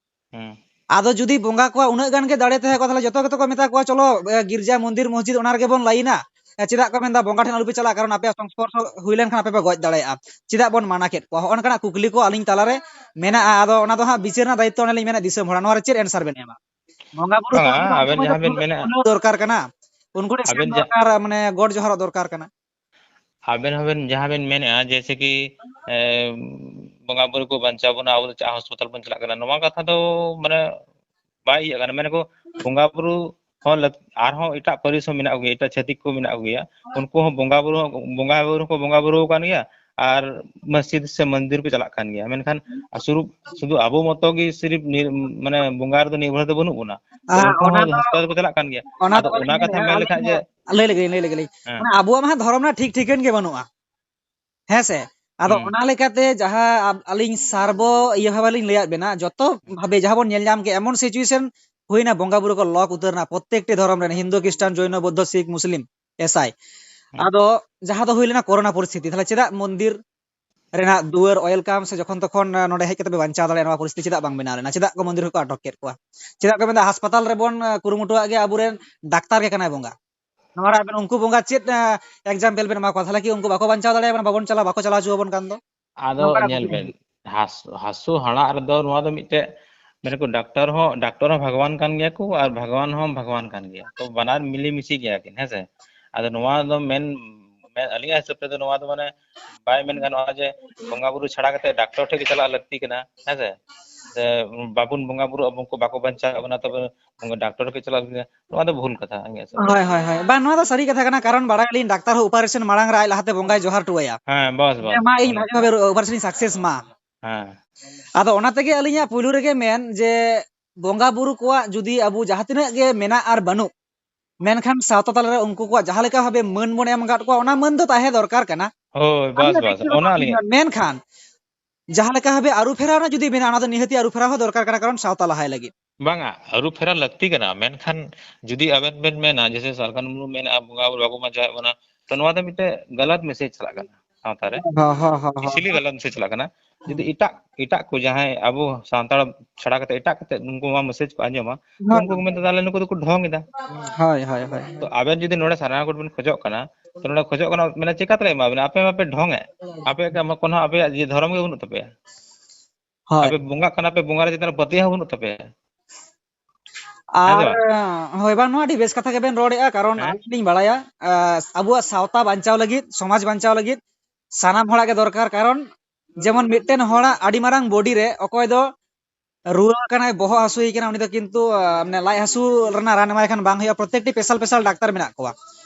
ᱦᱩᱸ᱾ ᱟᱫᱚ ᱡᱩᱫᱤ ᱵᱚᱸᱜᱟ ᱠᱚᱣᱟᱜ ᱩᱱᱟᱹᱜ ᱜᱟᱱ ᱜᱮ ᱫᱟᱲᱮ ᱛᱟᱦᱮᱸ ᱠᱚᱜᱼᱟ, ᱛᱟᱦᱞᱮ ᱡᱚᱛᱚ ᱜᱮᱛᱚ ᱠᱚ ᱢᱮᱛᱟ ᱠᱚᱣᱟ, "ᱪᱚᱞᱚ, ᱮ, ᱜᱤᱨᱡᱟ, ᱢᱚᱱᱫᱤᱨ, ᱢᱚᱥᱡᱤᱫ ᱚᱱᱟ ᱨᱮᱜᱮ ᱵᱚᱱ ᱞᱟᱭᱤᱱᱟ᱾ ᱮ, ᱪᱮᱫᱟᱜ ᱠᱚ ᱢᱮᱱᱫᱟ, ᱵᱚᱸᱜᱟ ᱴᱷᱮᱱ ᱟᱞᱚ ᱯᱮ ᱪᱟᱞᱟᱜᱼᱟ, ᱠᱟᱨᱚᱱ ᱟᱯᱮᱭᱟᱜ ᱥᱚᱝᱥᱯᱚᱨᱥᱚ ᱦᱩᱭ ᱞᱮᱱᱠᱷᱟᱱ ᱟᱯᱮ ᱯᱮ ᱜᱚᱡ ᱫᱟᱲᱮᱭᱟᱜᱼᱟ, ᱪᱮᱫᱟᱜ ᱵᱚᱱ ᱢᱟᱱᱟ ᱠᱮᱫ ᱠᱚᱣᱟ?" ᱦᱚᱸᱜᱼᱚ ᱱᱚᱝᱠᱟᱱᱟᱜ ᱠᱩᱠᱞᱤ ᱠᱚ ᱟᱹᱞᱤᱧ ᱛᱟᱞᱟᱨᱮ ᱢᱮᱱᱟᱜᱼᱟ᱾ ᱟᱫᱚ ᱚᱱᱟ ᱫᱚ ᱦᱟᱸᱜ ᱵᱤᱪᱟᱹᱨ ᱨᱮᱱᱟᱜ ᱫᱟᱭᱤᱛᱛᱚ ᱚᱸᱰᱮ ᱞᱤᱧ ᱢᱮᱱᱟ ᱫᱤᱥᱚᱢ ᱦᱚᱲᱟᱜ᱾ ᱱᱚᱣᱟ ᱨᱮ ᱪᱮᱫ answer ᱵᱮᱱ ᱮᱢᱟ? ᱵᱚᱸᱜᱟ ᱵᱩᱨᱩ ᱫᱚ ᱵᱟᱝᱟ, ᱩᱱ ᱟᱵᱮᱱ ᱥᱚᱢᱚᱭ ᱫᱚ ᱡᱟᱦᱟᱸ ᱵᱮᱱ ᱯᱩᱨᱟᱹ ᱢᱮᱱᱮᱫᱼᱟ, ᱠᱷᱩᱞᱟᱹᱣ ᱫᱚᱨᱠᱟᱨ ᱠᱟᱱᱟ, ᱩᱱᱠᱩ ᱴᱷᱮᱱ ᱟᱵᱮᱱ ᱥᱮᱱ ᱡᱟ- ᱫᱚᱨᱠᱟᱨ, ᱢᱟᱱᱮ ᱜᱚᱰ ᱡᱚᱦᱟᱨᱚᱜ ᱫᱚᱨᱠᱟᱨ ᱠᱟᱱᱟ᱾ ᱟᱵᱮᱱ ᱦᱚᱸᱵᱮᱱ ᱡᱟᱦᱟᱸ ᱵᱮᱱ ᱢᱮᱱᱮᱫᱼᱟ, ᱡᱮᱭᱥᱮ ᱠᱤ, ᱮ, ᱵᱚᱸᱜᱟ ᱵᱩᱨᱩ ᱠᱚ ᱵᱟᱧᱪᱟᱣ ᱵᱚᱱᱟ, ᱟᱵᱚ ᱫᱚ ᱪᱮᱫᱟᱜ ᱦᱚᱥᱯᱤᱴᱟᱞ ᱵᱚᱱ ᱪᱟᱞᱟᱜ ᱠᱟᱱᱟ, ᱱᱚᱣᱟ ᱠᱟᱛᱷᱟ ᱫᱚ ᱢᱟᱱᱮ ᱵᱟᱭ ᱤᱭᱟᱹᱜ ᱠᱟᱱᱟ᱾ ᱢᱮᱱᱟᱠᱚ ᱵᱚᱸᱜᱟ ᱵᱩᱨᱩ ᱦᱚᱸ ᱞᱟᱹᱠ-, ᱟᱨᱦᱚᱸ ᱮᱴᱟᱜ ᱯᱟᱹᱨᱤᱥ ᱦᱚᱸ ᱢᱮᱱᱟᱜ ᱠᱚᱜᱮᱭᱟ, ᱮᱴᱟᱜ ᱪᱷᱟᱹᱛᱤᱠ ᱠᱚ ᱢᱮᱱᱟᱜ ᱠᱚᱜᱮᱭᱟ, ᱩᱱᱠᱩ ᱦᱚᱸ ᱵᱚᱸᱜᱟ ᱵᱩᱨᱩ ᱦᱚᱸ, ᱵᱚᱸᱜᱟ ᱵᱩᱨᱩ ᱦᱚᱸᱠᱚ ᱵᱚᱸᱜᱟ ᱵᱩᱨᱩ ᱟᱠᱟᱱ ᱜᱮᱭᱟ ᱟᱨ ᱢᱚᱥᱡᱤᱫ ᱥᱮ ᱢᱚᱱᱫᱤᱨ ᱠᱚ ᱪᱟᱞᱟᱜ ᱠᱟᱱ ᱜᱮᱭᱟ᱾ ᱢᱮᱱᱠᱷᱟᱱ ᱥᱩᱫᱷᱩ, ᱥᱩᱫᱷᱩ ᱟᱵᱚ ᱢᱚᱛᱚ ᱜᱮ ᱥᱤᱨᱤᱯ ᱱᱤᱨ-, ᱢᱟᱱᱮ ᱵᱚᱸᱜᱟ ᱨᱮᱫᱚ ᱱᱤᱨᱵᱷᱚᱨ ᱫᱚ ᱵᱟᱹᱱᱩᱜ ᱵᱚᱱᱟ᱾ ᱟᱨ ᱩᱱᱠᱩ ᱚᱱᱟ ᱦᱚᱸ ᱫᱚ, ᱦᱚᱥᱯᱤᱴᱟᱞ ᱠᱚ ᱪᱟᱞᱟᱜ ᱠᱟᱱ ᱜᱮᱭᱟ᱾ ᱚᱱᱟ ᱟᱫᱚ ᱫᱚ ᱚᱱᱟ ᱵᱟᱹᱞᱤᱧ ᱠᱟᱛᱷᱟ ᱢᱮᱱᱟ, ᱢᱮᱱ ᱟᱹᱞᱤᱧ ᱞᱮᱠᱷᱟᱡ ᱫᱚ, ᱡᱮ ᱞᱟᱹᱭ ᱞᱮᱜᱮ, ᱞᱟᱹᱭ ᱞᱮᱜᱮ ᱞᱤᱧ᱾ ᱦᱮᱸ᱾ ᱢᱟᱱᱮ ᱟᱵᱚᱣᱟᱜ ᱢᱟ ᱦᱟᱸᱜ ᱫᱷᱚᱨᱚᱢ ᱨᱮᱱᱟᱜ ᱴᱷᱤᱠ ᱴᱷᱤᱠᱟᱹᱱ ᱜᱮ ᱵᱟᱹᱱᱩᱜᱼᱟ᱾ ᱦᱮᱸ ᱥᱮ? ᱟᱫᱚ ᱦᱩᱸ᱾ ᱚᱱᱟ ᱞᱮᱠᱟᱛᱮ ᱡᱟᱦᱟᱸ ᱟᱵ-, ᱟᱹᱞᱤᱧ ᱥᱟᱨᱵᱚ ᱤᱭᱟᱹ ᱵᱷᱟᱵᱮ ᱞᱤᱧ ᱞᱟᱹᱭᱟᱫ ᱵᱮᱱᱟ, ᱡᱚᱛᱚ ᱵᱷᱟᱵᱮ ᱡᱟᱦᱟᱸ ᱵᱚᱱ ᱧᱮᱞ ᱧᱟᱢ ᱠᱮᱫ, ᱮᱢᱚᱱ situation ᱦᱩᱭᱱᱟ, ᱵᱚᱸᱜᱟ ᱵᱩᱨᱩ ᱠᱚ lock ᱩᱛᱟᱹᱨ ᱮᱱᱟ, ᱯᱨᱚᱛᱮᱠᱴᱤ ᱫᱷᱚᱨᱚᱢ ᱨᱮᱱ, ᱦᱤᱱᱫᱩ, ᱠᱷᱨᱤᱥᱴᱟᱱ, ᱡᱚᱭᱱᱚ, ᱵᱳᱫᱽᱫᱷᱚ, ᱥᱤᱠᱷ, ᱢᱩᱥᱞᱤᱢ, ᱮᱥᱟᱭ᱾ ᱦᱩᱸ᱾ ᱟᱫᱚ ᱡᱟᱦᱟᱸ ᱫᱚ ᱦᱩᱭ ᱞᱮᱱᱟ ᱠᱚᱨᱳᱱᱟ ᱯᱚᱨᱤᱥᱛᱷᱤᱛᱤ, ᱛᱟᱦᱞᱮ ᱪᱮᱫᱟᱜ ᱢᱚᱱᱫᱤᱨ ᱨᱮᱱᱟᱜ ᱫᱩᱣᱟᱹᱨ, welcome ᱥᱮ ᱡᱚᱠᱷᱚᱱ ᱛᱚᱠᱷᱚᱱ, ᱟ, ᱱᱚᱰᱮ ᱦᱮᱡ ᱠᱟᱛᱮ ᱯᱮ ᱵᱟᱧᱪᱟᱣ ᱫᱟᱲᱮᱭᱟᱜᱼᱟ, ᱱᱚᱣᱟ ᱯᱚᱨᱤᱥᱛᱷᱤᱛᱤ ᱪᱮᱫᱟᱜ ᱵᱟᱝ ᱵᱮᱱᱟᱣ ᱞᱮᱱᱟ? ᱪᱮᱫᱟᱜ ᱠᱚ ᱢᱚᱱᱫᱤᱨ ᱦᱚᱸᱠᱚ ᱟᱴᱚᱠ ᱠᱮᱫ ᱠᱚᱣᱟ? ᱪᱮᱫᱟᱜ ᱠᱚ ᱢᱮᱱᱫᱟ, ᱦᱟᱥᱯᱟᱛᱟᱞ ᱨᱮᱵᱚᱱ, ᱟ, ᱠᱩᱨᱩᱢᱩᱴᱩᱣᱟᱜ ᱜᱮ, ᱟᱵᱚᱨᱮᱱ ᱰᱟᱠᱛᱟᱨ ᱜᱮ ᱠᱟᱱᱟᱭ ᱵᱚᱸᱜᱟ? ᱱᱚᱣᱟ ᱨᱮ ᱟᱵᱮᱱ ᱩᱱᱠᱩ ᱵᱚᱸᱜᱟ ᱪᱮᱫ, ᱟ, example ᱵᱮᱱ ᱮᱢᱟ ᱠᱚᱣᱟ? ᱛᱟᱦᱞᱮ ᱠᱤ ᱩᱱᱠᱩ ᱵᱟᱠᱚ ᱵᱟᱧᱪᱟᱣ ᱫᱟᱲᱮᱭᱟᱵᱚᱱᱟ, ᱵᱟᱵᱚᱱ ᱪᱟᱞᱟᱣ, ᱵᱟᱠᱚ ᱪᱟᱞᱟᱣ ᱦᱚᱪᱚ ᱟᱵᱚᱱ ᱠᱟᱱ ᱫᱚ? ᱟᱫᱚ ᱱᱚᱝᱠᱟᱱᱟᱜ ᱧᱮᱞ ᱠᱩᱠᱞᱤ᱾ ᱵᱮᱱ, ᱦᱟᱥ-, ᱦᱟᱹᱥᱩ ᱦᱟᱲᱟᱜ ᱨᱮᱫᱚ ᱱᱚᱣᱟ ᱫᱚ ᱢᱤᱫᱴᱮᱡ, ᱢᱮᱱᱟᱠᱚ ᱰᱟᱠᱛᱟᱨ ᱦᱚᱸ, ᱰᱟᱠᱛᱟᱨ ᱦᱚᱸ ᱵᱷᱟᱜᱽᱣᱟᱱ ᱠᱟᱱ ᱜᱮᱭᱟ ᱠᱚ ᱟᱨ ᱵᱷᱟᱜᱽᱣᱟᱱ ᱦᱚᱸ ᱵᱷᱟᱜᱽᱣᱟᱱ ᱠᱟᱱ ᱜᱮᱭᱟ᱾ ᱛᱚ ᱵᱟᱱᱟᱨ ᱢᱤᱞᱮᱢᱤᱥᱮ ᱜᱮᱭᱟ ᱠᱤᱱ, ᱦᱮᱸ ᱥᱮ? ᱟᱫᱚ ᱱᱚᱣᱟ ᱫᱚ ᱢᱮᱱ, ᱢᱮᱱ, ᱟᱹᱞᱤᱧᱟᱜ ᱦᱤᱥᱟᱹᱵ ᱛᱮᱫᱚ ᱱᱚᱣᱟ ᱫᱚ ᱢᱟᱱᱮ ᱵᱟᱭ ᱢᱮᱱ ᱜᱟᱱᱚᱜᱼᱟ ᱡᱮ ᱵᱚᱸᱜᱟ ᱵᱩᱨᱩ ᱪᱷᱟᱲᱟ ᱠᱟᱛᱮ ᱰᱟᱠᱛᱚᱨ ᱴᱷᱮᱡ ᱜᱮ ᱪᱟᱞᱟᱜ ᱞᱟᱹᱠᱛᱤ ᱠᱟᱱᱟ, ᱦᱮᱸ ᱥᱮ? ᱥᱮ ᱵᱟᱵᱚᱱ ᱵᱚᱸᱜᱟ ᱵᱩᱨᱩ, ᱟᱵᱚ ᱠᱚ ᱵᱟᱠᱚ ᱵᱟᱧᱪᱟᱣ ᱵᱚᱱᱟ, ᱛᱚᱵᱮ ᱰᱟᱠᱛᱚᱨ ᱴᱷᱮᱡ ᱪᱟᱞᱟᱜ ᱞᱟᱹᱠᱛᱤ ᱠᱟᱱᱟ, ᱱᱚᱣᱟ ᱫᱚ ᱵᱷᱩᱞ ᱠᱟᱛᱷᱟ ᱤᱧᱟᱹᱜ ᱦᱤᱥᱟᱹᱵ ᱛᱮ᱾ ᱦᱳᱭ, ᱦᱳᱭ, ᱦᱳᱭ᱾ ᱵᱟᱝ, ᱱᱚᱣᱟ ᱫᱚ ᱥᱟᱹᱨᱤ ᱠᱟᱛᱷᱟ ᱠᱟᱱᱟ, ᱠᱟᱨᱚᱱ ᱵᱟᱲᱟᱭ ᱟᱹᱞᱤᱧ ᱰᱟᱠᱛᱟᱨ ᱦᱚᱸ operation ᱢᱟᱲᱟᱝ ᱨᱮ ᱟᱡ ᱞᱟᱦᱟᱛᱮ ᱵᱚᱸᱜᱟᱭ ᱡᱚᱦᱟᱨ ᱦᱚᱴᱚ ᱟᱭᱟ᱾ ᱦᱮᱸ, ᱵᱟᱥ, ᱡᱮ, ᱵᱟᱥ, "ᱢᱟ, ᱤᱧ ᱚᱱᱟ᱾ ᱵᱷᱟᱜᱮ ᱵᱷᱟᱵᱮ operation ᱤᱧ success ᱢᱟ᱾" ᱦᱮᱸ᱾ ᱟᱫᱚ ᱚᱱᱟ ᱛᱮᱜᱮ ᱟᱹᱞᱤᱧᱟᱜ ᱯᱩᱭᱞᱩ ᱨᱮᱜᱮ ᱢᱮᱱ ᱡᱮ, ᱵᱚᱸᱜᱟ ᱵᱩᱨᱩ ᱠᱚᱣᱟᱜ ᱡᱩᱫᱤ ᱟᱵᱚ ᱡᱟᱦᱟᱸ ᱛᱤᱱᱟᱹᱜ ᱜᱮ ᱢᱮᱱᱟᱜ ᱟᱨ ᱵᱟᱹᱱᱩᱜ, ᱢᱮᱱᱠᱷᱟᱱ ᱥᱟᱶᱛᱟ ᱛᱟᱞᱟᱨᱮ ᱩᱱᱠᱩ ᱠᱚᱣᱟᱜ ᱡᱟᱦᱟᱸ ᱞᱮᱠᱟ ᱵᱷᱟᱵᱮ ᱢᱟᱹᱱ ᱵᱚᱱ ᱮᱢ ᱟᱠᱟᱫ ᱠᱚᱣᱟ, ᱚᱱᱟ ᱢᱟᱹᱱ ᱫᱚ ᱛᱟᱦᱮᱸ ᱫᱚᱨᱠᱟᱨ ᱠᱟᱱᱟ᱾ ᱦᱳᱭ, ᱵᱟᱥ, ᱟᱹᱞᱤᱧᱟᱜ ᱵᱟᱥ, ᱵᱮᱠᱛᱤᱜᱚᱛᱚ ᱚᱱᱟ ᱟᱹᱞᱤᱧᱟᱜ᱾ ᱚᱯᱤᱱᱤᱭᱚᱱ᱾ ᱢᱮᱱᱠᱷᱟᱱ ᱡᱟᱦᱟᱸ ᱞᱮᱠᱟ ᱵᱷᱟᱵᱮ ᱟᱹᱨᱩ ᱯᱷᱮᱨᱟᱣ ᱨᱮᱱᱟᱜ ᱡᱩᱫᱤ ᱢᱮᱱᱟᱜᱼᱟ, ᱚᱱᱟ ᱫᱚ ᱱᱤᱦᱟᱹᱛᱤ ᱟᱹᱨᱩ ᱯᱷᱮᱨᱟᱣ ᱦᱚᱸ ᱫᱚᱨᱠᱟᱨ ᱠᱟᱱᱟ, ᱠᱟᱨᱚᱱ ᱥᱟᱶᱛᱟ ᱞᱟᱦᱟᱭ ᱞᱟᱹᱜᱤᱫ᱾ ᱵᱟᱝᱟ, ᱟᱹᱨᱩ ᱯᱷᱮᱨᱟᱣ ᱞᱟᱹᱠᱛᱤ ᱠᱟᱱᱟ, ᱢᱮᱱᱠᱷᱟᱱ ᱡᱩᱫᱤ ᱟᱵᱮᱱ ᱵᱮᱱ ᱢᱮᱱᱟ, ᱡᱮᱭᱥᱮ ᱥᱟᱞᱠᱷᱟᱱ ᱢᱩᱨᱢᱩ ᱢᱮᱱᱮᱫᱼᱟ, ᱵᱚᱸᱜᱟ ᱵᱩᱨᱩ ᱵᱟᱠᱚ ᱢᱟᱱᱟᱣᱮᱫ ᱵᱚᱱᱟ, ᱛᱚ ᱱᱚᱣᱟ ᱫᱚ ᱢᱤᱫᱴᱮᱡ ᱜᱟᱞᱟᱛ ᱢᱮᱥᱮᱡᱽ ᱪᱟᱞᱟᱜ ᱠᱟᱱᱟ ᱥᱟᱶᱛᱟ ᱨᱮ᱾ ᱦᱚᱸ, ᱦᱚᱸ, ᱦᱚᱸ, ᱦᱚᱸ᱾ Actually ᱜᱟᱞᱟᱛ ᱢᱮᱥᱮᱡᱽ ᱪᱟᱞᱟᱜ ᱠᱟᱱᱟ᱾ ᱡᱩᱫᱤ ᱦᱩᱸ᱾ ᱮᱴᱟᱜ, ᱮᱴᱟᱜ ᱠᱚ ᱡᱟᱦᱟᱸᱭ ᱟᱵᱚ ᱥᱟᱱᱛᱟᱲ ᱪᱷᱟᱲᱟ ᱠᱟᱛᱮ ᱮᱴᱟᱜ ᱠᱟᱛᱮ ᱩᱱᱠᱩ ᱱᱚᱣᱟ ᱢᱮᱥᱮᱡᱽ ᱠᱚ ᱟᱸᱡᱚᱢᱟ, ᱛᱚ ᱦᱳᱭ᱾ ᱩᱱᱠᱩ ᱠᱚ ᱢᱮᱱᱫᱟ, "ᱛᱟᱦᱞᱮ ᱱᱩᱠᱩ ᱫᱚᱠᱚ ᱰᱷᱚᱝ ᱮᱫᱟ᱾" ᱦᱳᱭ, ᱦᱳᱭ, ᱦᱳᱭ᱾ ᱛᱚ ᱟᱵᱮᱱ ᱡᱩᱫᱤ ᱱᱚᱰᱮ ᱥᱟᱨᱱᱟ code ᱵᱮᱱ ᱠᱷᱚᱡᱚᱜ ᱠᱟᱱᱟ, ᱛᱚ ᱱᱚᱰᱮ ᱠᱷᱚᱡᱚᱜ ᱠᱟᱱᱟ, ᱢᱟᱱᱮ ᱪᱮᱠᱟᱛᱮᱞᱮ ᱮᱢᱟ ᱵᱮᱱᱟ? ᱟᱯᱮ ᱢᱟᱯᱮ ᱰᱷᱚᱝ ᱮᱫ, ᱟᱯᱮᱭᱟᱜ ᱠᱳᱱᱳ ᱟᱯᱮᱭᱟᱜ ᱡᱮ ᱫᱷᱚᱨᱚᱢ ᱜᱮ ᱵᱟᱹᱱᱩᱜ ᱛᱟᱯᱮᱭᱟ᱾ ᱦᱳᱭ᱾ ᱟᱯᱮ ᱵᱚᱸᱜᱟᱜ ᱠᱟᱱᱟ ᱯᱮ, ᱵᱚᱸᱜᱟ ᱨᱮ ᱪᱮᱛᱟᱱ ᱨᱮ ᱯᱟᱹᱛᱭᱟᱹᱣ ᱦᱚᱸ ᱵᱟᱹᱱᱩᱜ ᱛᱟᱯᱮᱭᱟ᱾ ᱦᱮᱸ ᱥᱮ ᱟᱨ, ᱵᱟᱝ? ᱦᱳᱭ ᱵᱟᱝ, ᱱᱚᱣᱟ ᱟᱹᱰᱤ ᱵᱮᱥ ᱠᱟᱛᱷᱟ ᱜᱮᱵᱮᱱ ᱨᱚᱲᱮᱫᱼᱟ, ᱠᱟᱨᱚᱱ ᱦᱮᱸ? ᱟᱹᱞᱤᱧ ᱞᱤᱧ ᱵᱟᱲᱟᱭᱟ, ᱟᱸ, ᱟᱵᱚᱣᱟᱜ ᱥᱟᱶᱛᱟ ᱵᱟᱧᱪᱟᱣ ᱞᱟᱹᱜᱤᱫ, ᱥᱚᱢᱟᱡᱽ ᱵᱟᱧᱪᱟᱣ ᱞᱟᱹᱜᱤᱫ ᱥᱟᱱᱟᱢ ᱦᱚᱲᱟᱜ ᱜᱮ ᱫᱚᱨᱠᱟᱨ, ᱠᱟᱨᱚᱱ ᱡᱮᱢᱚᱱ ᱢᱤᱫᱴᱮᱱ ᱦᱚᱲᱟᱜ ᱟᱹᱰᱤ ᱢᱟᱨᱟᱝ body ᱨᱮ ᱚᱠᱚᱭ ᱫᱚ ᱨᱩᱣᱟᱹ ᱠᱟᱱᱟᱭ, ᱵᱚᱦᱚᱜ ᱦᱟᱹᱥᱩᱭᱮ ᱠᱟᱱᱟ, ᱩᱱᱤ ᱫᱚ ᱠᱤᱱᱛᱩ, ᱟᱸ, ᱢᱟᱱᱮ ᱞᱟᱡ ᱦᱟᱹᱥᱩ ᱨᱮᱱᱟᱜ ᱨᱟᱱ ᱮᱢᱟᱭ ᱠᱷᱟᱱ ᱵᱟᱝ ᱦᱩᱭᱩᱜᱼᱟ, ᱯᱨᱚᱛᱮᱠᱴᱤ special special ᱰᱟᱠᱛᱟᱨ ᱢᱮᱱᱟᱜ ᱠᱚᱣᱟ᱾